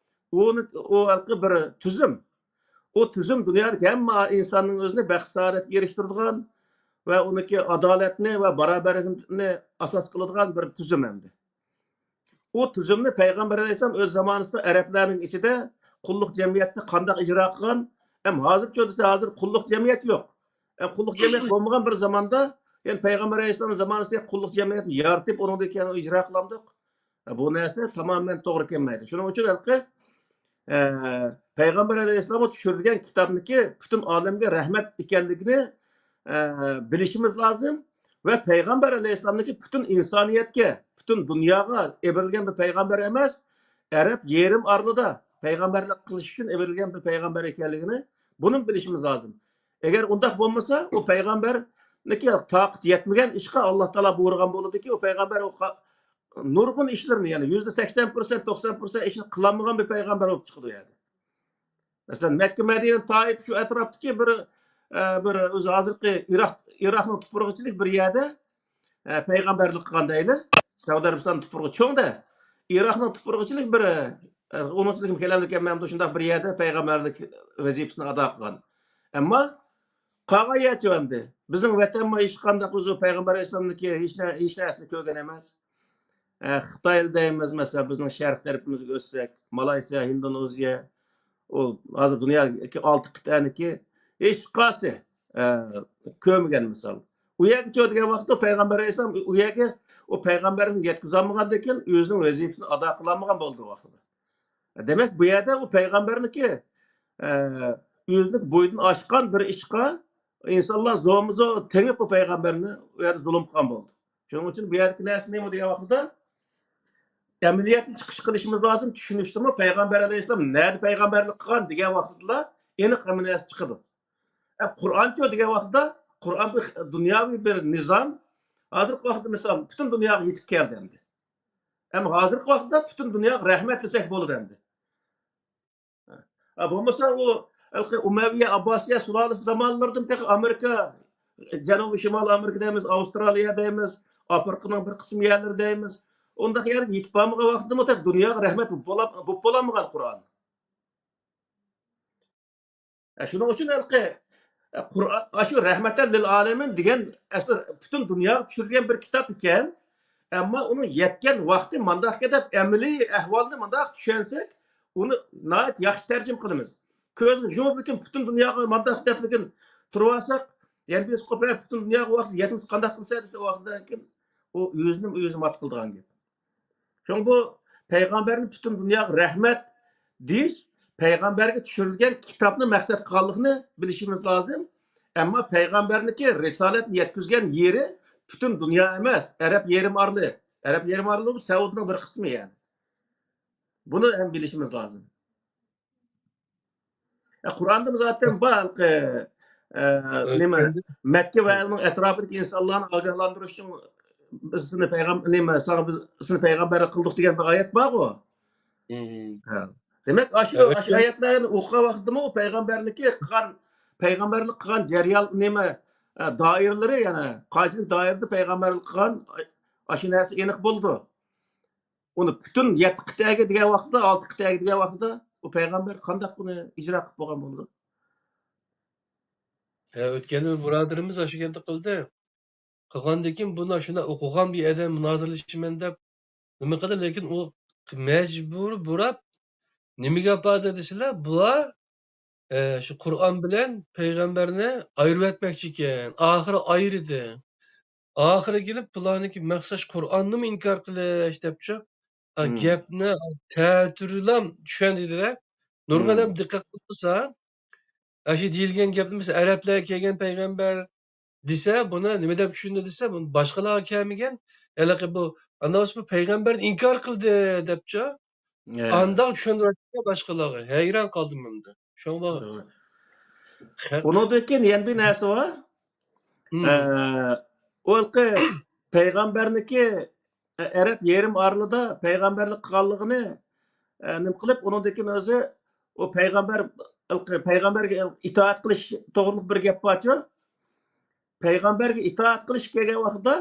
ئۇنى، ئۇ ھېلىقى بىر تۈزۈم. ئۇ تۈزۈم دۇنيادىكى ھەممە ئىنساننىڭ ئۆزىنى بەخت-سائادەتكە ئېرىشتۈرىدىغان ۋە ئۇنىڭكى ئادالەتنى ۋە باراۋەرلىكنى ئاساس قىلىدىغان بىر تۈزۈم ئەمدى. ئۇ تۈزۈمنى پەيغەمبەر ئەلەيھىسسالام ئۆز زامانىسىدا ئەرەبلەرنىڭ ئىچىدە قۇللۇق جەمئىيەتنى قانداق ئىجرا قىلغان، ھەم ھازىرچۇ دېسە، ھازىر قۇللۇق جەمئىيەت يوق. ھەم قۇللۇق جەمئىيەت بولمىغان بىر زاماندا، يەنى پەيغەمبەر ئەلەيھىسسالام زامانىسىدا قۇللۇق جەمئىيەتنى يارىتىپ، ئۇنىڭدىن كېيىن ئىجرا قىلامدۇق؟ بۇ نەرسە تامامەن توغرا كەلمەيدۇ. شۇنىڭ ئۈچۈن ھېلىقى، ئە، پەيغەمبەر ئەلەيھىسسالامغا چۈشۈرۈلگەن كىتابنىكى پۈتۈن ئالەمگە رەھمەت ئىكەنلىكىنى، ئە، بىلىشىمىز لازىم. ۋە پەيغەمبەر ئەلەيھىسسالامنىڭكى پۈتۈن ئىنسانىيەتكە، پۈتۈن دۇنياغا ئېبىرىلگەن بىر پەيغەمبەر ئەمەس، ئەرەب يېرىم ئارىلىدا پەيغەمبەرلىك قىلىش ئۈچۈن ئېبىرىلگەن بىر پەيغەمبەر ئىكەنلىكىنى بۇنىمۇ بىلىشىمىز لازىم. ئەگەر ئۇنداق بولمىسا، ئۇ پەيغەمبەرنىڭكى تاقىتى يەتمىگەن ئىشقا ئاللا تائالا بۇيرۇغان بولىدۇكى، ئۇ پەيغەمبەر ئۇ قا-، نۇرغۇن ئىشلىرىنى، يەنى يۈزدە سەكسەن پىرسەنت، توقسان پىرسەنت ئىشنى قىلالمىغان بىر پەيغەمبەر بولۇپ چىقىدۇ ئۇ يەردە. مەسىلەن، مەككە، مەدىنە، تائىپ شۇ ئەتراپتىكى بىر، ئە، بىر ئۆزى ھازىرقى ئىراق، ئىراقنىڭ تۇپرىقىچىلىك بىر يەردە، ئە، پەيغەمبەرلىك قىلغان دەيلى. سەئۇدى ئەرەبىستان تۇپرىقى چوڭ-دە. ئىراقنىڭ تۇپرىقىچىلىك بىر، ئە، ئۇنىڭچىلىكىمۇ كېلەمدىكەن، مەن شۇنداق بىر يەردە پەيغەمبەرلىك ۋەزىپىسىنى ئادا قىلغان. ئەمما قالغان يەرچۇ ئەمدى. بىزنىڭ ۋەتەنمۇ ھېچقانداق ئۆزى پەيغەمبەر ئەلەيھىسسالامنىڭكى ھېچ نە-، ھېچ نەرسىنى كۆرگەن ئەمەس. ئە، خىتاي دەيمىز، مەسىلەن، بىزنىڭ شەرق تەرىپىمىزگە ئۆتسەك، مالايسىيا، ھىندونېزىيە، ئۇ ھازىر دۇنيادىكى ئالتە قىتئەنىكى ھېچقايسى، ئە، كۆرمىگەن مىسال. ئۇ يەرگىچۇ دېگەن ۋاقىتتا پەيغەمبەر ئەلەيھىسسالام ئۇ يەرگە ئۇ پەيغەمبەرلىكنى يەتكۈزەلمىغاندىن كېيىن ئۆزىنىڭ ۋەزىپىسىنى ئادا قىلالمىغان بولدى ئۇ ۋاقتىدا. دېمەك، بۇ يەردە ئۇ پەيغەمبەرنىكى، ئە، ئۆزىنىڭ بويىدىن ئاشقان بىر ئىشقا ئىنسانلار زورمۇزور تېڭىپ ئۇ پەيغەمبەرنى ئۇ يەردە زۇلۇم قىلغان بولدى. شۇنىڭ ئۈچۈن بۇ يەردىكى نەرسە نېمە دېگەن ۋاقتىدا، ئەمەلىيەتنى چىقىش قىلىشىمىز لازىم، چۈشىنىشتىمۇ پەيغەمبەر ئەلەيھىسسالام نەدە پەيغەمبەرلىك قىلغان دېگەن ۋاقتىدىلا ئېنىق ھەممە نەرسە چىقىدۇ. ئە، قۇرئانچۇ دېگەن ۋاقتىدا، قۇرئان بىر دۇنياۋى بىر نىزام، ھازىرقى ۋاقىتتا مىسال پۈتۈن دۇنياغا يېتىپ كەلدى ئەمدى. ئەمما ھازىرقى ۋاقىتتا پۈتۈن دۇنياغا رەھمەت دېسەك بولىدۇ ئەمدى. ھە، بولمىسا ئۇ ھېلىقى ئۇمەۋىيە، ئابباسىيە سۇلالىسى زامانلىرىدىن تېخى ئامېرىكا، جەنۇبىي شىمالىي ئامېرىكا دەيمىز، ئاۋسترالىيە دەيمىز، ئافرىقىنىڭ بىر قىسىم يەرلىرى دەيمىز. ئۇنداق يەرگە يېتىپ بارمىغان ۋاقتىدىمۇ تېخى دۇنياغا رەھمەت بولۇپ بولا-، بولۇپ بولالمىغان قۇرئان. ھە، شۇنىڭ ئۈچۈن ھېلىقى، ئە، قۇرئان، ئاشۇ رەھمەتەن لىل ئالەمىن دېگەن ئەسلى پۈتۈن دۇنياغا چۈشۈرۈلگەن بىر كىتاب ئىكەن. ئەمما ئۇنىڭ يەتكەن ۋاقتى مانداقكەن دەپ ئەمەلىي ئەھۋالنى مانداق چۈشەنسەك، ئۇنى ناھايىتى ياخشى تەرجىمە قىلىمىز. كۆزنى يۇمۇپ لېكىن پۈتۈن دۇنياغا مانداق دەپ لېكىن تۇرۇۋالساق، يەنە بىز قوپۇپ پۈتۈن دۇنياغا ۋاقتى يەتمىسە قانداق قىلسا دېسە، ئۇ ۋاقتىدا لېكىن ئۇ ئۆزىنى ئۆزى مات قىلىدىغان گەپ. شۇڭا بۇ پەيغەمبەرنى پۈتۈن دۇنياغا رەھمەت دېيىش، پەيغەمبەرگە چۈشۈرۈلگەن كىتابنى مەقسەت قىلغانلىقىنى بىلىشىمىز لازىم. ئەمما پەيغەمبەرنىڭكى رىسالەتنى يەتكۈزگەن يېرى پۈتۈن دۇنيا ئەمەس، ئەرەب يېرىم ئارىلى. ئەرەب يېرىم ئارىلى بۇ سەئۇدىنىڭ بىر قىسمى يەنى. بۇنى ھەم بىلىشىمىز لازىم. ئە، قۇرئاندا زاتەن بار، ئە، ئە، نېمە، ئەفەندىم. مەككە ۋە ئۇنىڭ ئەتراپىدىكى ئىنسانلارنى ئاگاھلاندۇرۇش ئۈچۈن بىز سېنى پەيغەم-، نېمە، ساڭا بىز سېنى پەيغەمبەرلىك قىلدۇق دېگەن بىر ئايەت بارغۇ. مم. ھە. دېمەك، ئاشۇ، ئە، ئاشۇ ئەفەندىم. ئايەتلەرنى ئوقۇغان ۋاقتىدىمۇ پەيغەمبەرنىڭكى قىلغان، پەيغەمبەرلىك قىلغان جەريان نېمە، ئە، دائىرىلىرى، يەنى قانچىلىك دائىرىدە پەيغەمبەرلىك قىلغان، ئاشۇ نەرسە ئېنىق بولىدۇ. ئۇنى پۈتۈن يەتتە قىتئەگە دېگەن ۋاقتىدا، ئالتە قىتئەگە دېگەن ۋاقتىدا ئۇ پەيغەمبەر قانداق بۇنى ئىجرا قىلىپ بولغان بولىدۇ؟ ھە، ئۆتكەندە بىر بۇرادىرىمىز ئاشۇ گەپنى قىلدى. قىلغاندىن كېيىن بۇنى شۇنداق ئوقۇغان بىر ئادەم مۇنازىرىلىشىمەن دەپ نېمە قىلدى، لېكىن ئۇ مەجبۇر بۇراپ نېمىگە ئاپاردى دېسىلە، بۇلار ئە، شۇ قۇرئان بىلەن پەيغەمبەرنى ئايرىۋەتمەكچىكەن، ئاخىرى ئايرىدى. ئاخىرى كېلىپ، بۇلارنىڭكى مەقسەت قۇرئاننىمۇ ئىنكار قىلىش دەپچۇ. ئا، مم. گەپنى تەتۈرلەم چۈشەندى-دە. نۇرغۇن مم. ئادەم دىققەت قىلمىسا، ئاشۇ دېيىلگەن گەپنى، مەسىلەن، ئەرەبلەرگە كەلگەن پەيغەمبەر دېسە، بۇنى نېمە دەپ چۈشىندى دېسە، بۇنى باشقىلارغا كەلمىگەن، ھېلىقى بۇ، ئاندىن بۇ پەيغەمبەرنى ئىنكار قىلدى دەپچۇ. ھە. ئانداق چۈشەندۈرۈۋەتتى باشقىلارغا. ھەيران قالدىم ئەمدى. شۇڭا توغرا. خە- ئۇنىڭدىن كېيىن يەنە بىر نەرسە بار. ئە، ئۇ ھېلىقى پەيغەمبەرنىكى، ئە، ئەرەب يېرىم ئارىلىدا پەيغەمبەرلىك قىلغانلىقىنى، ئە، نېمە قىلىپ، ئۇنىڭدىن كېيىن ئۆزى ئۇ پەيغەمبەر، ھېلىقى پەيغەمبەرگە ئىتائەت قىلىش توغرۇلۇق بىر گەپ بارچۇ؟ پەيغەمبەرگە ئىتائەت قىلىش كەلگەن ۋاقتىدا،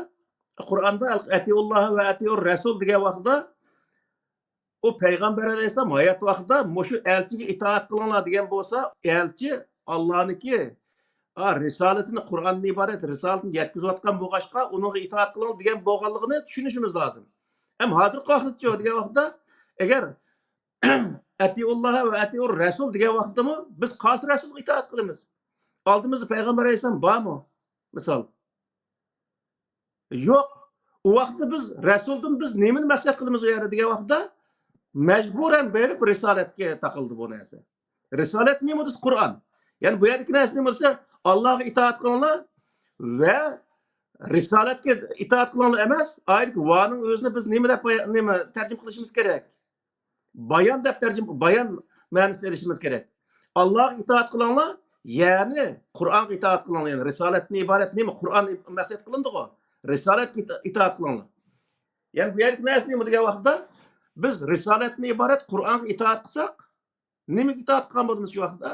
قۇرئاندا «ئەتىئۇللاھە ۋە ئەتىئۇر رەسۇل» دېگەن ۋاقتىدا، ئۇ پەيغەمبەر ئەلەيھىسسالام ھايات ۋاقتىدا مۇشۇ ئەلچىگە ئىتائەت قىلىڭلار دېگەن بولسا، ئەلچى ئاللانىڭكى، ئا، رىسالىتىنى، قۇرئاندىن ئىبارەت رىسالىتىنى يەتكۈزۈۋاتقان بولغاچقا، ئۇنىڭغا ئىتائەت قىلىڭ دېگەن بولغانلىقىنى چۈشىنىشىمىز لازىم. ئەمما ھازىرقى ۋاقىتتىچۇ دېگەن ۋاقىتتا، ئەگەر «ئەتىئۇللاھە ۋە ئەتىئۇر رەسۇل» دېگەن ۋاقىتتىمۇ بىز قايسى رەسۇلغا ئىتائەت قىلىمىز؟ ئالدىمىزدا پەيغەمبەر ئەلەيھىسسالام بارمۇ؟ مىسال. يوق. ئۇ ۋاقىتتا بىز رەسۇلدىن بىز نېمىنى مەقسەت قىلىمىز ئۇ يەردە دېگەن ۋاقىتتا، مەجبۇرەن بېرىپ رىسالەتكە تاقىلدى بۇ نەرسە. رىسالەت نېمە دېسە، قۇرئان. يەنى بۇ يەردىكى نەرسە نېمە دېسە، ئاللاغا ئىتائەت قىلىڭلار ۋە رىسالەتكە ئىتائەت قىلىڭلار ئەمەس، ئايەتتىكى «ۋانىڭ» ئۆزىنى بىز نېمە دەپ بايا-، نېمە تەرجىمە قىلىشىمىز كېرەك؟ بايان دەپ تەرجىمە، بايان مەنىسىنى ئېلىشىمىز كېرەك. «ئاللاغا ئىتائەت قىلىڭلار»، يەنى قۇرئانغا ئىتائەت قىلىڭلار. يەنى رىسالەتتىن ئىبارەت نېمە؟ قۇرئان مەقسەت قىلىندىغۇ. رىسالەتكە ئىتا-، ئىتائەت قىلىڭلار. يەنى بۇ يەردىكى نەرسە نېمە دېگەن ۋاقىتتا، بىز رىسالەتتىن ئىبارەت قۇرئانغا ئىتائەت قىلساق، نېمىگە ئىتائەت قىلغان بولىمىز شۇ ۋاقىتتا؟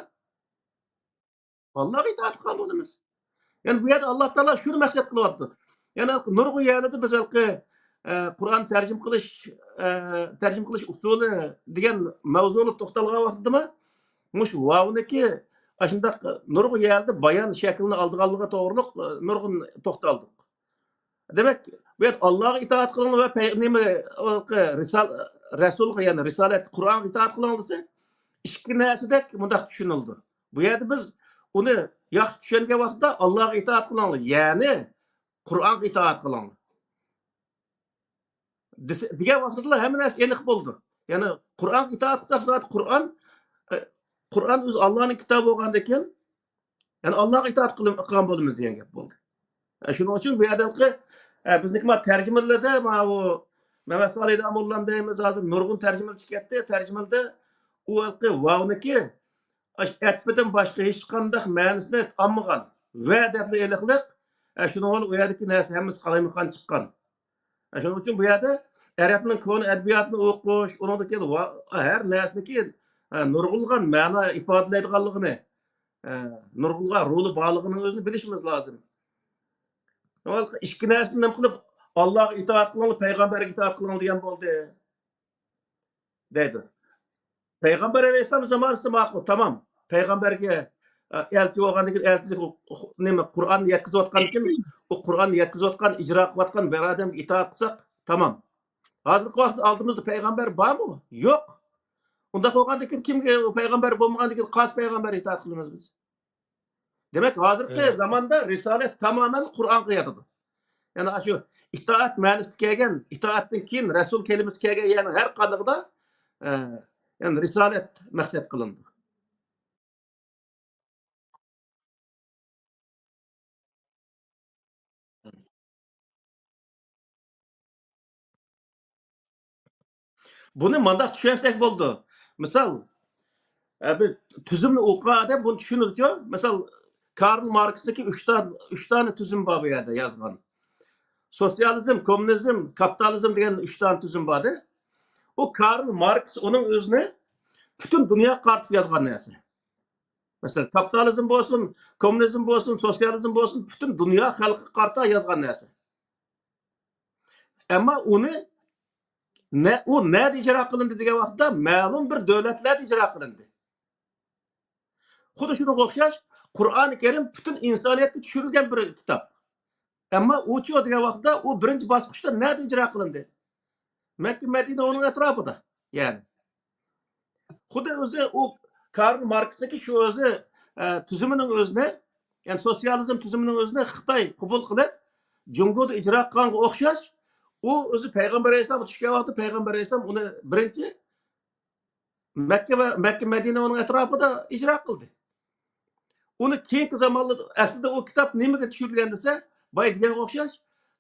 ئاللاغا ئىتائەت قىلغان بولىمىز. يەنى بۇ يەردە ئاللا تائالا شۇنى مەقسەت قىلىۋاتىدۇ. يەنى نۇرغۇن يەرلەردە بىز ھېلىقى، ئە، قۇرئان تەرجىمە قىلىش، ئە، تەرجىمە قىلىش ئۇسۇلى دېگەن مەۋزۇغا توختالغان ۋاقتىدىمۇ، مۇشۇ ۋاۋنىكى ئاشۇنداق نۇرغۇن يەردە بايان شەكلىنى ئالىدىغانلىقى توغرۇلۇق، ئە، نۇرغۇن توختالدۇق. دېمەك، بۇ يەردە «ئاللاغا ئىتائەت قىلىڭلار» ۋە پەي-، نېمە، ھېلىقى رىسال-، رەسۇلغا، يەنى رىسالەتكە، قۇرئانغا ئىتائەت قىلىڭلار دېسە، ئىككى نەرسىدەك مۇنداق چۈشىنىلىدۇ. بۇ يەردە بىز ئۇنى ياخشى چۈشەنگەن ۋاقىتتا «ئاللاغا ئىتائەت قىلىڭلار»، يەنى «قۇرئانغا ئىتائەت قىلىڭلار» دېسە، دېگەن ۋاقتىدىلا ھەممە نەرسە ئېنىق بولىدۇ. يەنى قۇرئانغا ئىتائەت قىلساق، زادى قۇرئان، ئە، قۇرئان ئۆزى ئاللانىڭ كىتابى بولغاندىكىن، يەنى ئاللاغا ئىتائەت قىلىم-، قىلغان بولىمىز دېگەن گەپ بولدى. ئە، شۇنىڭ ئۈچۈن بۇ يەردىكى، ئە، بىزنىڭكى مانا تەرجىمىلەردە، ماۋۇ مەمەت سالىھ داموللام دەيمىز، ھازىر نۇرغۇن تەرجىمىلەر چىقىپ كەتتى. تەرجىمىلەردە ئۇ ھېلىقى ۋاۋنىكى ئەتپىدىن باشقا ھېچقانداق مەنىسىنى ئالمىغان. ۋە دەپلا ئېلىقلىق. ئە، شۇنىڭ بىلەن ئۇ يەردىكى نەرسە ھەممىسى قالايمىقان چىققان. ئە، شۇنىڭ ئۈچۈن بۇ يەردە ئەرەبنىڭ كونا ئەدەبىياتىنى ئوقۇش، ئۇنىڭدىن كېيىن ۋا-، ھەر نەرسىنىڭكى، ئە، نۇرغۇنلىغان مەنا ئىپادىلەيدىغانلىقىنى، ئە، نۇرغۇنلىغان رولى بارلىقىنىڭ ئۆزىنى بىلىشىمىز لازىم. ئىككى نەرسىنى نېمە قىلىپ، «ئاللاغا ئىتائەت قىلىڭلار، پەيغەمبەرگە ئىتائەت قىلىڭلار» دېگەن بولدى دەيدۇ. پەيغەمبەر ئەلەيھىسسالام زامانىسىدا ماقۇل، تامام. پەيغەمبەرگە، ئە، ئەلچى بولغاندىن كېيىن، ئەلچىلىك، نېمە، قۇرئاننى يەتكۈزۈۋاتقاندىن كېيىن، ئۇ قۇرئاننى يەتكۈزۈۋاتقان، ئىجرا قىلىۋاتقان بىر ئادەمگە ئىتائەت قىلساق، تامام. ھازىرقى ۋاقىتتا ئالدىمىزدا پەيغەمبەر بارمۇ؟ يوق. ئۇنداق بولغاندىن كېيىن كىمگە، پەيغەمبەر بولمىغاندىن كېيىن قايسى پەيغەمبەرگە ئىتائەت قىلىمىز بىز؟ دېمەك، ھازىرقى زاماندا رىسالەت تامامەن قۇرئانغا ياتىدۇ. يەنى ئاشۇ ئىتائەت مەنىسىدە كەلگەن، ئىتائەتتىن كېيىن رەسۇل كەلىمىسى كەلگەن يەرنىڭ ھەر قاندىقىدا، ئە، يەنى رىسالەت مەقسەت قىلىنىدۇ. بۇنى مانداق چۈشەنسەك بولىدۇ. مىسال، ئە، بىر تۈزۈمنى ئوقۇغان ئادەم بۇنى چۈشىنىدۇچۇ. مىسال، كارل ماركسنىڭكى ئۈچ تا-، ئۈچ دانە تۈزۈم بار بۇ يەردە يازغان. سوتسىيالىزم، كوممۇنىزم، كاپىتالىزم دېگەن ئۈچ دانە تۈزۈم بار-دە. ئۇ كارل ماركس ئۇنىڭ ئۆزىنى پۈتۈن دۇنياغا قارىتىپ يازغان نەرسە. مەسىلەن، كاپىتالىزم بولسۇن، كوممۇنىزم بولسۇن، سوتسىيالىزم بولسۇن، پۈتۈن دۇنيا خەلقىگە قارىتا يازغان نەرسە. ئەمما ئۇنى نە-، ئۇ نەدە ئىجرا قىلىندى دېگەن ۋاقىتتا، مەلۇم بىر دۆلەتلەردە ئىجرا قىلىندى. خۇددى شۇنىڭغا ئوخشاش، قۇرئانى كەرىم پۈتۈن ئىنسانىيەتكە چۈشۈرۈلگەن بىر كىتاب. ئەمما ئۇچۇ دېگەن ۋاقىتتا ئۇ بىرىنچى باسقۇچتا نەدە ئىجرا قىلىندى؟ مەككە، مەدىنە، ئۇنىڭ ئەتراپىدا. يەنى خۇددى ئۆزى ئۇ كارل ماركسنىڭكى شۇ ئۆزى، ئە، تۈزۈمىنىڭ ئۆزىنى، يەنى سوتسىيالىزم تۈزۈمىنىڭ ئۆزىنى خىتاي قوبۇل قىلىپ، جۇڭگودا ئىجرا قىلغانغا ئوخشاش، ئۇ ئۆزى پەيغەمبەر ئەلەيھىسسالامغا چۈشكەن ۋاقتىدا پەيغەمبەر ئەلەيھىسسالام ئۇنى بىرىنچى مەككە ۋە، مەككە، مەدىنە ئۇنىڭ ئەتراپىدا ئىجرا قىلدى. ئۇنى كېيىنكى زامانلاردا، ئەسلىدە ئۇ كىتاب نېمىگە چۈشۈرۈلگەن دېسە، بايا دېگەنگە ئوخشاش،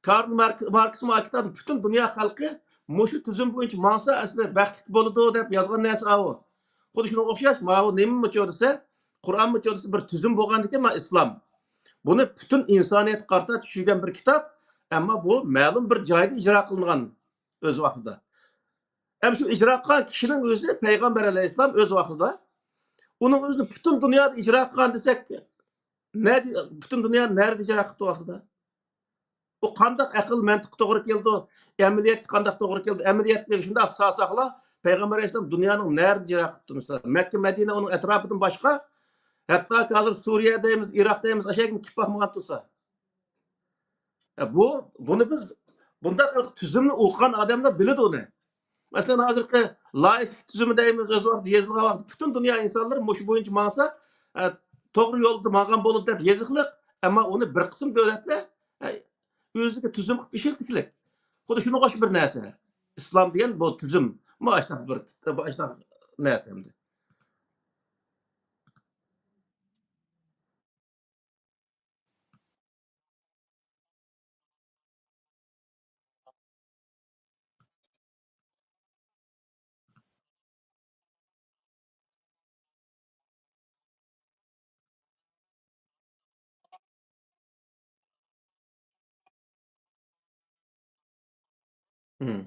كارل مارك-، ماركس بۇ كىتابنى پۈتۈن دۇنيا خەلقى مۇشۇ تۈزۈم بويىچە ماڭسا، ئەسلى بەختلىك بولىدۇ دەپ يازغان نەرسە ئاۋۇ. خۇددى شۇنىڭغا ئوخشاش، ماۋۇ نېمىمۇچۇ دېسە، قۇرئانمۇچۇ دېسە، بىر تۈزۈم بولغاندىكىن، ما ئىسلام. بۇنى پۈتۈن ئىنسانىيەتكە قارىتا چۈشۈرگەن بىر كىتاب، ئەمما بۇ مەلۇم بىر جايدا ئىجرا قىلىنغان ئۆز ۋاقتىدا. ھەم شۇ ئىجرا قىلغان كىشىنىڭ ئۆزى پەيغەمبەر ئەلەيھىسسالام ئۆز ۋاقتىدا. ئۇنىڭ ئۆزىنى پۈتۈن دۇنيادا ئىجرا قىلغان دېسەك، نەدە، پۈتۈن دۇنيا نەدە ئىجرا قىلىپتۇ ۋاقتىدا؟ ئۇ قانداق ئەقىل مەنتىققا توغرا كېلىدۇ؟ ئەمەلىيەتكە قانداق توغرا كېلىدۇ؟ ئەمەلىيەتكە شۇنداق ساساقلا پەيغەمبەر ئەلەيھىسسالام دۇنيانىڭ نەرىدە جىراق قىپتۇ مىسال؟ مەككە، مەدىنە، ئۇنىڭ ئەتراپىدىن باشقا، ھەتتا ھازىر سۈرىيە دەيمىز، ئىراق دەيمىز، ئاشۇ يەرگىمۇ كېلىپ باقمىغان تۇرسا. بۇ، بۇنى بىز، بۇنداق تۈزۈمنى ئوقۇغان ئادەملەر بىلىدۇ ئۇنى. مەسىلەن، ھازىرقى لائىك تۈزۈمى دەيمىز، ئۆز ۋاقتىدا يېزىلغان ۋاقىتتا پۈتۈن دۇنيا ئىنسانلىرى مۇشۇ بويىچە ماڭسا، ئە، توغرا يولدا ماڭغان بولىدۇ دەپ يېزىقلىق. ئەمما ئۇنى بىر قىسىم دۆلەتلەر، ئە، ئۆزىگە تۈزۈم قىلىپ ئىشلىتىكلىك. خۇددى شۇنىڭغا ئوخشاش بىر نەرسە. ئىسلام دېگەن بۇ تۈزۈم. مۇشۇنداق بىر، مۇشۇنداق نەرسە ئەمدى. مم.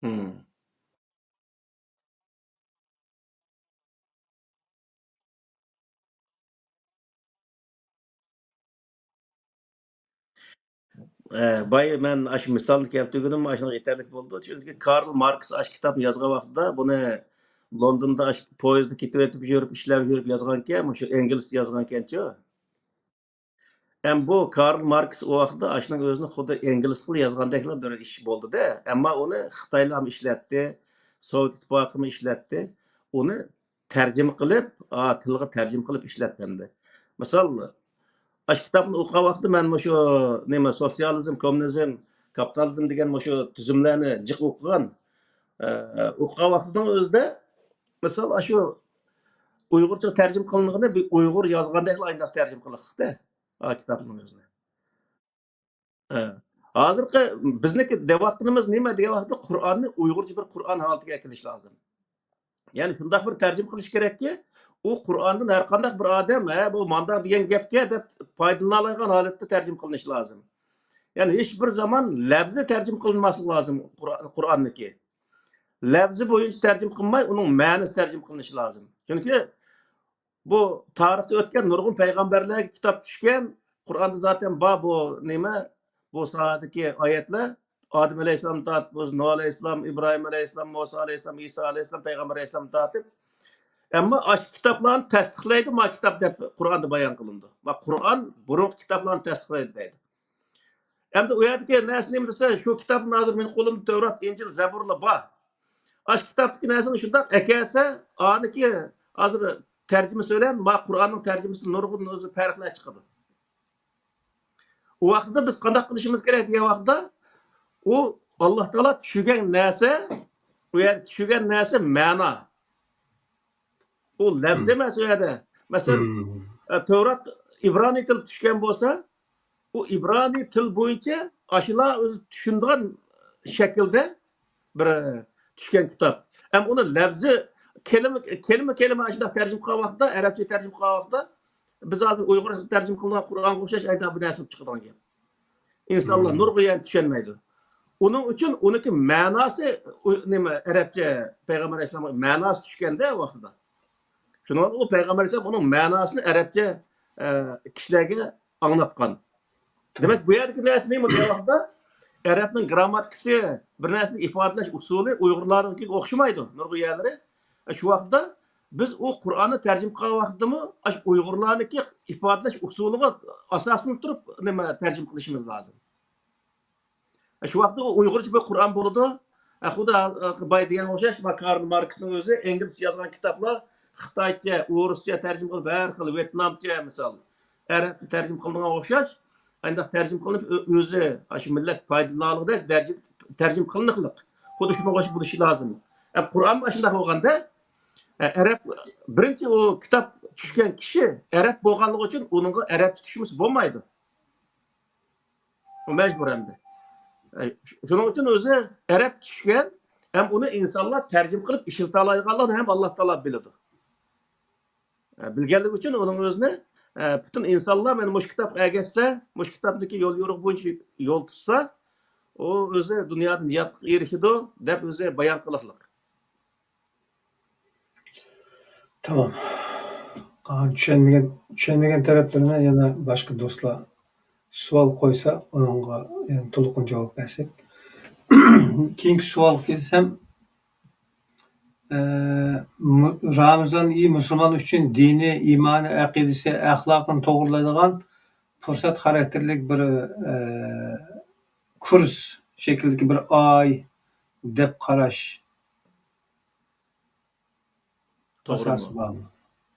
مم. ئە، بايا مەن ئاشۇ مىسالنى كەلتۈرگىنىم ئاشۇنىڭغا يېتەرلىك بولىدۇ. چۈنكى كارل ماركس ئاشۇ كىتابنى يازغان ۋاقتىدا بۇنى لوندوندا ئاشۇ پويىزدا كېتىۋېتىپ يۈرۈپ، ئىشلەپ يۈرۈپ يازغانكەن، مۇشۇ ئىنگلىزچە يازغانكەنچۇ. ئەم بۇ كارل ماركس ئۇ ۋاقىتتا ئاشۇنىڭ ئۆزىنى خۇددى ئىنگلىزچە يازغاندەكلا بىر ئىش بولدى-دە. ئەمما ئۇنى خىتايلارمۇ ئىشلەتتى، سوۋېت ئىتتىپاقىمۇ ئىشلەتتى. ئۇنى تەرجىمە قىلىپ، ئا، تىلغا تەرجىمە قىلىپ ئىشلەتتى ئەمدى. مىسال، ئاشۇ كىتابنى ئوقۇغان ۋاقىتتا مەن مۇشۇ نېمە، سوتسىيالىزم، كوممۇنىزم، كاپىتالىزم دېگەن مۇشۇ تۈزۈملەرنى جىق ئوقۇغان. ئە، ئوقۇغان ۋاقتىنىڭ ئۆزىدە، مىسال، ئاشۇ ئۇيغۇرچە تەرجىمە قىلىنغىنى بىر ئۇيغۇر يازغاندەكلا ئاينداق تەرجىمە قىلىقتى، ئا، كىتابنىڭ ئۆزىنى. ئە، ھازىرقى بىزنىڭكى دەۋاتقىنىمىز نېمە دېگەن ۋاقىتتا، قۇرئاننى ئۇيغۇرچە بىر قۇرئان ھالىتىگە ئەكېلىش لازىم. يەنى شۇنداق بىر تەرجىمە قىلىش كېرەككى، ئۇ قۇرئاندىن ھەر قانداق بىر ئادەم، ھە، بۇ مانداق دېگەن گەپكە دەپ پايدىلىنالايدىغان ھالەتتە تەرجىمە قىلىنىشى لازىم. يەنى ھېچ بىر زامان لەپزى تەرجىمە قىلىنماسلىقى لازىم قۇرئا-، قۇرئاننىڭكى. لەپزى بويىچە تەرجىمە قىلماي، ئۇنىڭ مەنىسى تەرجىمە قىلىنىشى لازىم. چۈنكى بۇ تارىختا ئۆتكەن نۇرغۇن پەيغەمبەرلەرگە كىتاب چۈشكەن، قۇرئاندا زاتەن بار بۇ نېمە، بۇ ساھەدىكى ئايەتلەر. ئادەم ئەلەيھىسسالامدىن تارتىپ، بولسا نۇھ ئەلەيھىسسالام، ئىبراھىم ئەلەيھىسسالام، مۇسا ئەلەيھىسسالام، ئىسا ئەلەيھىسسالام، پەيغەمبەر ئەلەيھىسسالامدىن تارتىپ. ئەمما ئاشۇ كىتابلارنى تەستىقلايدۇ، ما كىتاب دەپ قۇرئاندا بايان قىلىنىدۇ. ما قۇرئان بۇرۇنقى كىتابلارنى تەستىقلايدۇ دەيدۇ. ئەمدى ئۇ يەردىكى نەرسە نېمە دېسە، شۇ كىتابنى ھازىر مېنىڭ قولۇمدا تەۋرات، ئىنجىل، زەبۇرلا بار. ئاشۇ كىتابتىكى نەرسىنى شۇنداق ئەكەلسە، ئانىكى ھازىر تەرجىمىسى بىلەن ما قۇرئاننىڭ تەرجىمىسى نۇرغۇن ئۆزى پەرقلەر چىقىدۇ. ئۇ ۋاقىتتا بىز قانداق قىلىشىمىز كېرەك دېگەن ۋاقىتتا، ئۇ ئاللا تائالا چۈشۈرگەن نەرسە، ئۇ يەردە چۈشۈرگەن نەرسە مەنا. ئۇ لەپز ئەمەس ئۇ يەردە. مەسىلەن، ئە، تەۋرات ئىبرانىي تىلدا چۈشكەن بولسا، ئۇ ئىبرانىي تىل بويىچە ئاشۇلار ئۆزى چۈشىنىدىغان شەكىلدە بىر، ئە، چۈشكەن كىتاب. ھەم ئۇنى لەپزى كەلىمە، كەلىمە، كەلىمە ئاشۇنداق تەرجىمە قىلغان ۋاقىتتا، ئەرەبچە تەرجىمە قىلغان ۋاقىتتا، بىز ھازىر ئۇيغۇر تەرجىمە قىلغان قۇرئانغا ئوخشاش ئايدا بىر نەرسە بولۇپ چىقىدىغان گەپ. ئىنسانلار نۇرغۇن يەرنى چۈشەنمەيدۇ. ئۇنىڭ ئۈچۈن ئۇنىڭكى مەناسى، ئۇ، نېمە، ئەرەبچە پەيغەمبەر ئەلەيھىسسالامغا مەناسى چۈشكەندە ۋاقتىدا. شۇنىڭ بىلەن ئۇ پەيغەمبەر ئەلەيھىسسالام ئۇنىڭ مەناسىنى ئەرەبچە، ئە، كىشىلەرگە ئاڭلاتقان. دېمەك، بۇ يەردىكى نەرسە نېمە دېگەن ۋاقىتتا، ئەرەبنىڭ گرامماتىكىسى، بىر نەرسىنى ئىپادىلەش ئۇسۇلى ئۇيغۇرلارنىڭكىگە ئوخشىمايدۇ، نۇرغۇن يەرلىرى. شۇ ۋاقىتتا بىز ئۇ قۇرئاننى تەرجىمە قىلغان ۋاقىتتىمۇ ئاشۇ ئۇيغۇرلارنىڭكى ئىپادىلەش ئۇسۇلىغا ئاساسلىنىپ تۇرۇپ، نېمە، تەرجىمە قىلىشىمىز لازىم. شۇ ۋاقىتتا ئۇ ئۇيغۇرچە بىر قۇرئان بولىدۇ. خۇدا باي دېگەن ئوخشاش، ما كارل ماركسنىڭ ئۆزى ئىنگلىزچە يازغان كىتابلار خىتايچە، ئورۇسچە تەرجىمە قىلىپ، ھەر خىل ۋيېتنامچە، مىسال، ئەرەبچە تەرجىمە قىلىنغان ئوخشاش، ئانداق تەرجىمە قىلىنىپ، ئۆ-، ئۆزى شۇ مىللەت پايدىلىنالىغۇدەك دەرىجىدە تەرجىمە قىلىنىقلىق. خۇددى شۇنىڭغا ئوخشاش بولۇشى لازىم. ئە، قۇرئان ئاشۇنداق بولغاندا، ئەرەب، بىرىنچى ئۇ كىتاب چۈشكەن كىشى ئەرەب بولغانلىقى ئۈچۈن ئۇنىڭغا ئەرەبچە چۈشمىسە بولمايدۇ. ئۇ مەجبۇر ئەمدى. ئە، شۇنىڭ ئۈچۈن ئۆزى ئەرەب چۈشكەن، ھەم ئۇنى ئىنسانلار تەرجىمە قىلىپ ئىشلىتەلەيدىغانلىقىنى ھەم ئاللا تائالا بىلىدۇ. ئە، بىلگەنلىكى ئۈچۈن ئۇنىڭ ئۆزىنى، ئە، پۈتۈن ئىنسانلار مانا مۇشۇ كىتابقا ئەگەشسە، مۇشۇ كىتابتىكى يول يورۇق بويىچە يول تۇتسا، ئۇ ئۆزى دۇنيادا نىجاتقا ئېرىشىدۇ، دەپ ئۆزى بايان قىلىقلىق. تامام. قالغان چۈشەنمىگەن، چۈشەنمىگەن تەرەپلىرىنى يەنە باشقا دوستلار سوئال قويسا، ئۇنىڭغا يەنە تولۇقلىما جاۋاب بەرسەك. كېيىنكى سوئالغا كەلسەم، ئە، مۇ-، رامىزان ئېيى مۇسۇلمان ئۈچۈن دىنى، ئىمانى، ئەقىدىسى، ئەخلاقىنى توغرىلايدىغان پۇرسەت خاراكتېرلىك بىر، ئە، كۇرس شەكلىدىكى بىر ئاي دەپ قاراش توغرىمۇ؟ ئاساسى بارمۇ؟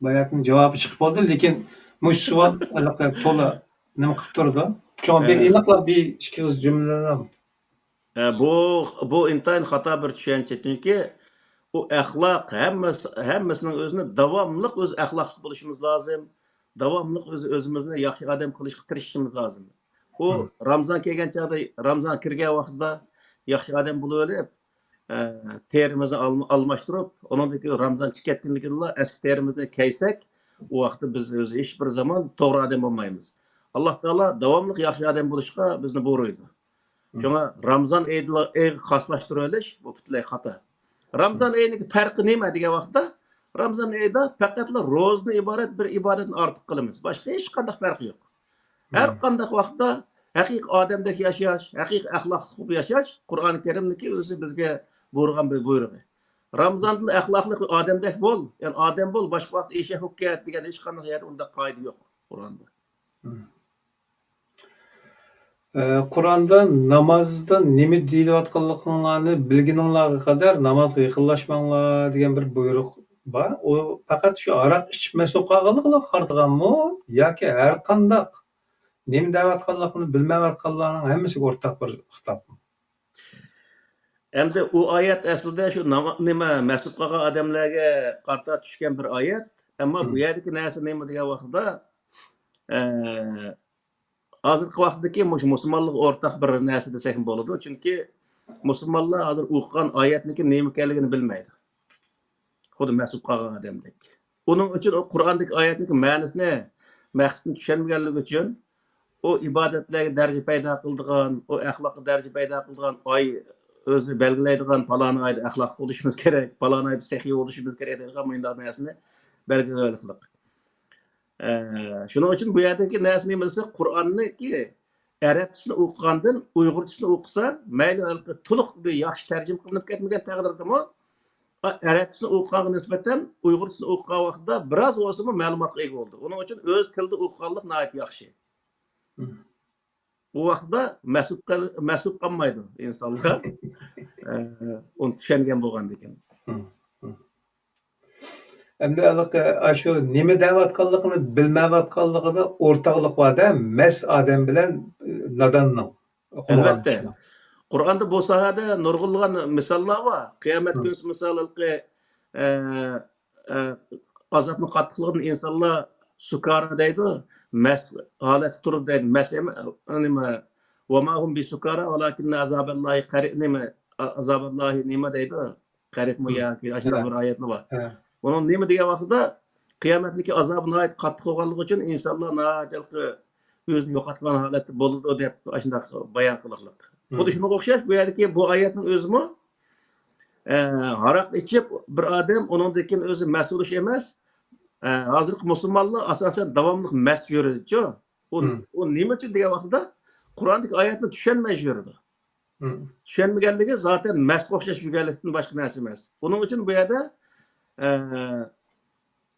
باياتنىڭ جاۋابى چىقىپ بولدى، لېكىن مۇشۇ سوئال ھېلىقى تولا نېمە قىلىپ تۇرىدۇ. شۇڭا بىر ھە. ئېنىقلاپ بىر ئىككى ئېغىز جۈملىلەرنى ئە، بۇ، بۇ ئىنتايىن خاتا بىر چۈشەنچە. چۈنكى ئۇ ئەخلاق، ھەممىسى، ھەممىسىنىڭ ئۆزىنى داۋاملىق ئۆز ئەخلاقلىق بولۇشىمىز لازىم. داۋاملىق ئۆز، ئۆزىمىزنى ياخشى ئادەم قىلىشقا تىرىشىشىمىز لازىم. ئۇ مم. رامىزان كەلگەن چاغدا، رامىزان كىرگەن ۋاقتىدا ياخشى ئادەم بولۇۋېلىپ، ئە، تېرىمىزنى ئالما-، ئالماشتۇرۇپ، ئۇنىڭدىن كېيىن رامىزان چىقىپ كەتكەندىن كېيىنلا ئەسكى تېرىمىزنى كەيسەك، ئۇ ۋاقىتتا بىز ئۆزى ھېچ بىر زامان توغرا ئادەم بولمايمىز. ئاللا تائالا داۋاملىق ياخشى ئادەم بولۇشقا بىزنى بۇيرۇيدۇ. شۇڭا رامىزان ئېيىغا خاسلاشتۇرۇۋېلىش، بۇ پۈتۈنلەي خاتا. رامىزان ئېيىنىڭ پەرقى نېمە دېگەن ۋاقىتتا، رامىزان ئېيىدا پەقەتلا روزىدىن ئىبارەت بىر ئىبادەتنى ئارتۇق قىلىمىز. باشقا ھېچقانداق پەرقى يوق. ھەر قانداق ۋاقىتتا ھەقىقىي ئادەمدەك ياشاش، ھەقىقىي ئەخلاقلىق بولۇپ ياشاش قۇرئان كەرىمنىكى ئۆزى بىزگە بۇيرۇغان بىر بۇيرۇقى. رامىزاندىلا ئەخلاقلىق بىر ئادەمدەك بول، يەنى ئادەم بول، باشقا ۋاقىتتا ئېشەك بولۇپ كەت دېگەن ھېچقانداق يەردە ئۇنداق قائىدە يوق قۇرئاندا. ئە، قۇرئاندا نامازدا نېمە دېيىلىۋاتقانلىقىڭلارنى بىلگىنىڭلارغا قەدەر نامازغا يېقىنلاشماڭلار دېگەن بىر بۇيرۇق بار. ئۇ پەقەت شۇ ھاراق ئىچىپ مەست بولۇپ قالغانلىقىغا قارىتىلغانمۇ ياكى ھەر قانداق نېمە دەۋاتقانلىقىنى بىلمەيۋاتقانلارنىڭ ھەممىسىگە ئورتاق بىر خىتابمۇ؟ ئەمدى ئۇ ئايەت ئەسلىدە شۇ ناما-، نېمە، مەست بولۇپ قالغان ئادەملەرگە قارىتا چۈشكەن بىر ئايەت. ئەمما بۇ يەردىكى نەرسە نېمە دېگەن ۋاقتىدا، ئە، ھازىرقى ۋاقىتتىكى مۇشۇ مۇسۇلمانلىققا ئورتاق بىر نەرسە دېسەكمۇ بولىدۇ. چۈنكى مۇسۇلمانلار ھازىر ئوقۇغان ئايەتنىڭكى نېمە ئىكەنلىكىنى بىلمەيدۇ. خۇددى مەست بولۇپ قالغان ئادەمدەك. ئۇنىڭ ئۈچۈن ئۇ قۇرئاندىكى ئايەتنىڭكى مەنىسىنى، مەقسىتىنى چۈشەنمىگەنلىكى ئۈچۈن ئۇ ئىبادەتلەرگە دەرىجە پەيدا قىلىدىغان، ئۇ ئەخلاققا دەرىجە پەيدا قىلىدىغان ئاي ئۆزى بەلگىلەيدىغان، پالان ئايدا ئەخلاقلىق بولۇشىمىز كېرەك، پالان ئايدا سېخىي بولۇشىمىز كېرەك دەيدىغان مۇنداق نەرسىنى بەلگىلەۋېلىقلىق. ئە، شۇنىڭ ئۈچۈن بۇ يەردىكى نەرسە نېمە دېسە، قۇرئاننىڭكى ئەرەبچىسىنى ئوقۇغاندىن ئۇيغۇرچىسىنى ئوقۇسا، مەيلى ھېلىقى تولۇق بىر ياخشى تەرجىمە قىلىنىپ كەتمىگەن تەقدىردىمۇ، ئەرەبچىسىنى ئوقۇغانغا نىسبەتەن ئۇيغۇرچىسىنى ئوقۇغان ۋاقتىدا بىراز بولسىمۇ مەلۇماتقا ئىگە بولىدۇ. ئۇنىڭ ئۈچۈن ئۆز تىلىدا ئوقۇغانلىق ناھايىتى ياخشى. مم. ئۇ ۋاقىتتا مەست بولۇپ قال-، مەست بولۇپ قالمايدۇ ئىنسانلار. ئە، ئۇنى چۈشەنگەن بولغاندىكىن. مم. مم. ئەمدى ھېلىقى، ئاشۇ نېمە دەۋاتقانلىقىنى بىلمەيۋاتقانلىقىدا ئورتاقلىق بار-دە، مەست ئادەم بىلەن، ئە، ناداننىڭ، ئوقۇمىغان ئەلۋەتتە. كىشىنىڭ. قۇرئاندا بۇ ساھەدە نۇرغۇنلىغان مىساللار بار. قىيامەت كۈنى مىسال ھېلىقى، ئە، ئە، ئازابنىڭ قاتتىقلىقىدىن ئىنسانلار سۇكارا دەيدۇ، مەست ھالەتتە تۇرۇپ دەيدۇ، مەست ئەمە-، نېمە، «وما هم بسكارى ولكن عذاب الله قريب»، نېمە، ئا-، «عذاب الله» نېمە دەيدۇ، «قريبمۇ» ياكى ئاشۇنداق بىر ئايەتلا بار. ئۇنىڭ نېمە دېگەن ۋاقتىدا، قىيامەتنىڭكى ئازابى ناھايىتى قاتتىق بولغانلىقى ئۈچۈن ئىنسانلار ناھايىتى ھېلىقى ئۆزىنى يوقاتقان ھالەتتە بولىدۇ دەپ ئاشۇنداق بايان قىلىقلىق. خۇددى شۇنىڭغا ئوخشاش، بۇ يەردىكى بۇ ئايەتنىڭ ئۆزىمۇ، ئە، ھاراق ئىچىپ بىر ئادەم ئۇنىڭدىن كېيىن ئۆزى مەست بولۇش ئەمەس. ئە، ھازىرقى مۇسۇلمانلار ئاساسەن داۋاملىق مەست يۈرىدىچۇ. ئۇ، ئۇ نېمە ئۈچۈن دېگەن ۋاقتىدا قۇرئاندىكى ئايەتنى چۈشەنمەي يۈرىدۇ. چۈشەنمىگەنلىكى زاتەن مەستكە ئوخشاش يۈرگەنلىكتىن باشقا نەرسە ئەمەس. ئۇنىڭ ئۈچۈن بۇ يەردە، ئە،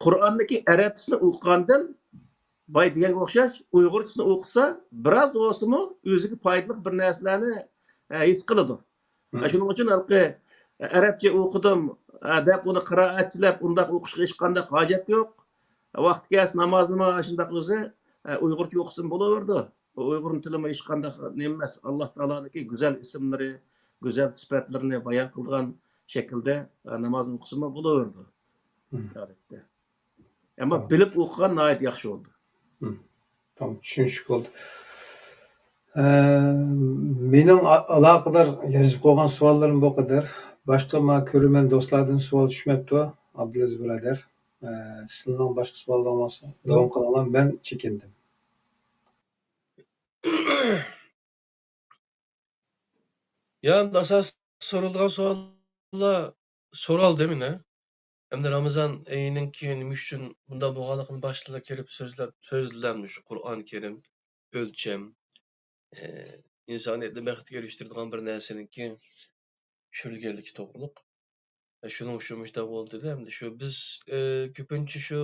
قۇرئاننىڭكى ئەرەبچىسىنى ئوقۇغاندىن باي دېگەنگە ئوخشاش ئۇيغۇرچىسىنى ئوقۇسا، بىراز بولسىمۇ ئۆزىگە پايدىلىق بىر نەرسىلەرنى، ئە، ھېس قىلىدۇ. شۇنىڭ ئۈچۈن ھېلىقى ئەرەبچە ئوقۇدۇم، ئە، دەپ ئۇنى قىرائەتچىلەپ ئۇنداق ئوقۇشقا ھېچقانداق ھاجەت يوق. ۋاقتى كەلسە نامازنىمۇ شۇنداق ئۆزى، ئە، ئۇيغۇرچە ئوقۇسىمۇ بولۇۋېرىدۇ. ئۇيغۇرنىڭ تىلىمۇ ھېچقانداق نېمە ئەمەس. ئاللا تائالانىڭكى گۈزەل ئىسىملىرى، گۈزەل سۈپەتلىرىنى بايان قىلىدىغان شەكىلدە، ئە، نامازنى ئوقۇسىمۇ بولۇۋېرىدۇ. ئادەتتە. ئەمما بىلىپ ئوقۇغان ناھايىتى ياخشى بولدى. تامام، چۈشىنىشلىك بولدى. ئە، مېنىڭ ئا-، ئالاقىدار يېزىپ قويغان سوئاللىرىم بۇ قەدەر. باشقا ما كۆرۈرمەن دوستلاردىن سوئال چۈشمەپتۇ، ئابدۇلئەزىز بۇرادەر. ئە، سىلىنىڭ باشقا سوئاللىرىڭ بولسا، داۋام قىلىڭلار، مەن چېكىندىم. يا، ئەمدى ئاساسىي سورىلىدىغان سوئاللار سورالدى مانا. ئەمدى رامىزان ئېيىنىڭكى نېمە ئۈچۈن بۇنداق بولغانلىقىنى باشتىلا كىرىپ سۆزلەپ، سۆزلەمدى شۇ قۇرئان كەرىم، ئۆلچەم، ئى، ئىنسانىيەتنى بەختكە ئېرىشتۈرىدىغان بىر نەرسىنىڭكى چۈشۈرۈلگەنلىكى توغرۇلۇق. ئە، شۇنىڭ ئۈچۈن مۇشۇنداق بولدى دېدى. ئەمدى شۇ بىز، ئى، كۆپىنچە شۇ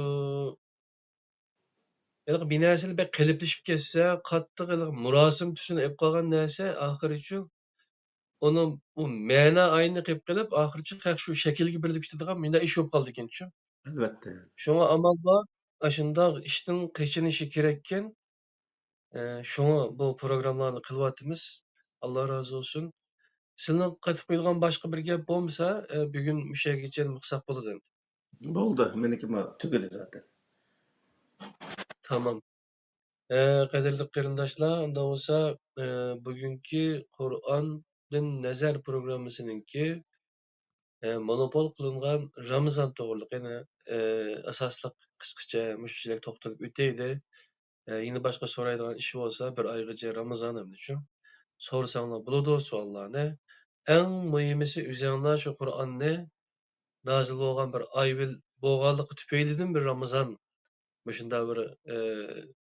ھېلىقى بىر نەرسىلەر بەك قېلىپلىشىپ كەتسە، قاتتىق ھېلىقى مۇراسىم تۈسىنى ئېلىپ قالغان نەرسە ئاخىرىچۇ ئۇنىڭ بۇ مەنە ئاينى قېلىپ قېلىپ، ئاخىرىچۇ خەق شۇ شەكىلگە بېرىلىپ كېتىدىغان مۇنداق ئىش بولۇپ قالىدىكەنچۇ. ئەلۋەتتە. شۇڭا ئامال بار، ئاشۇنداق ئىشتىن قېچىنىشى كېرەككەن. ئە، شۇڭا بۇ پروگراممىلارنى قىلىۋاتىمىز. ئاللا رازى بولسۇن. سىلىنىڭ قېتىپ قويىدىغان باشقا بىر گەپ بولمىسا، ئە، بۈگۈن مۇشۇ يەرگىچە قىلساق بولىدۇ ئەمدى. بولدى، مېنىڭكىمۇ تۈگىدى زاتەن. تامام. ئە، قەدىرلىك قېرىنداشلار، ئۇنداق بولسا، ئە، بۈگۈنكى قۇرئاندىن نەزەر پروگراممىسىنىڭكى، ئە، مونوپول قىلىنغان رامىزان توغرىلىق يەنە، ئە، ئاساسلىق قىسقىچە مۇشۇ يەرگە توختىلىپ ئۆتەيلى. ئە، يەنە باشقا سورايدىغان ئىش بولسا، بىر ئايغىچە رامىزان ئەمدى شۇ. سورىساڭلار بولىدۇ سوئاللارنى. ئەڭ مۇھىمىسى ئۆزۈڭلار شۇ قۇرئاننى نازىل بولغان بىر ئاي بىل-، بولغانلىقى تۈپەيلىدىن بىر رامىزان مۇشۇنداق بىر، ئى،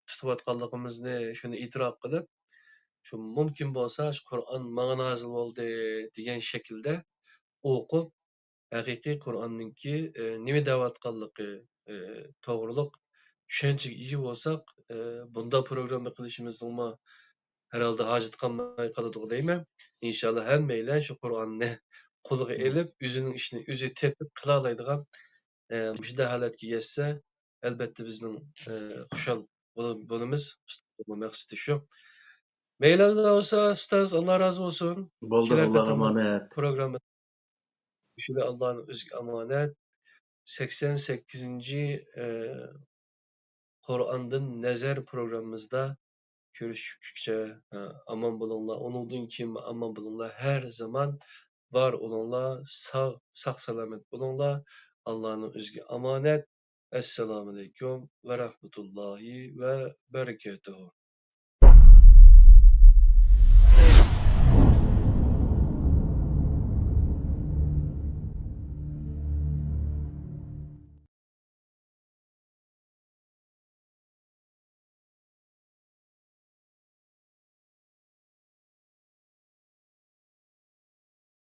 تۇتۇۋاتقانلىقىمىزنى شۇنى ئېتىراپ قىلىپ، شۇ مۇمكىن بولسا شۇ قۇرئان ماڭا نازىل بولدى دېگەن شەكىلدە ئوقۇپ، ھەقىقىي قۇرئاننىڭكى، ئى، نېمە دەۋاتقانلىقى، ئى، توغرۇلۇق چۈشەنچىگە ئىگە بولساق، ئى، بۇنداق پروگرامما قىلىشىمىزنىڭمۇ ھەر ھالدا ھاجىتى قالماي قالىدىغۇ دەيمەن. ئىنشاللا ھەممەيلەن شۇ قۇرئاننى قولىغا ئېلىپ، ئۆزىنىڭ ئىشىنى ئۆزى تېپىپ قىلالايدىغان، ئە، مۇشۇنداق ھالەتكە يەتسە، ئەلبەتتە بىزنىڭ، ئە، خۇشال بول-، بولىمىز. ئۇستازنىڭ مەقسىتى شۇ. مەيلى بولسا، ئۇستاز، ئاللا رازى بولسۇن. بولدى، كېلەر ئاللاغا قېتىملىق ئامانەت. پروگرامما شۇنى ئاللانىڭ ئۆزىگە ئامانەت. سەكسەن سەككىزىنچى، ئە، قۇرئاندىن نەزەر پروگراممىمىزدا كۆرۈشكۈچە، ئە، ئامان بولۇڭلار. ئۇنىڭدىن كېيىن ئامان بولۇڭلار. ھەر زامان بار بولۇڭلار. ساغ، ساق-سالامەت بولۇڭلار. ئاللانىڭ ئۆزىگە ئامانەت. ئەسسالامۇئەلەيكۇم ۋە رەھمەتۇللاھى ۋە بەرىكاتۇھۇ.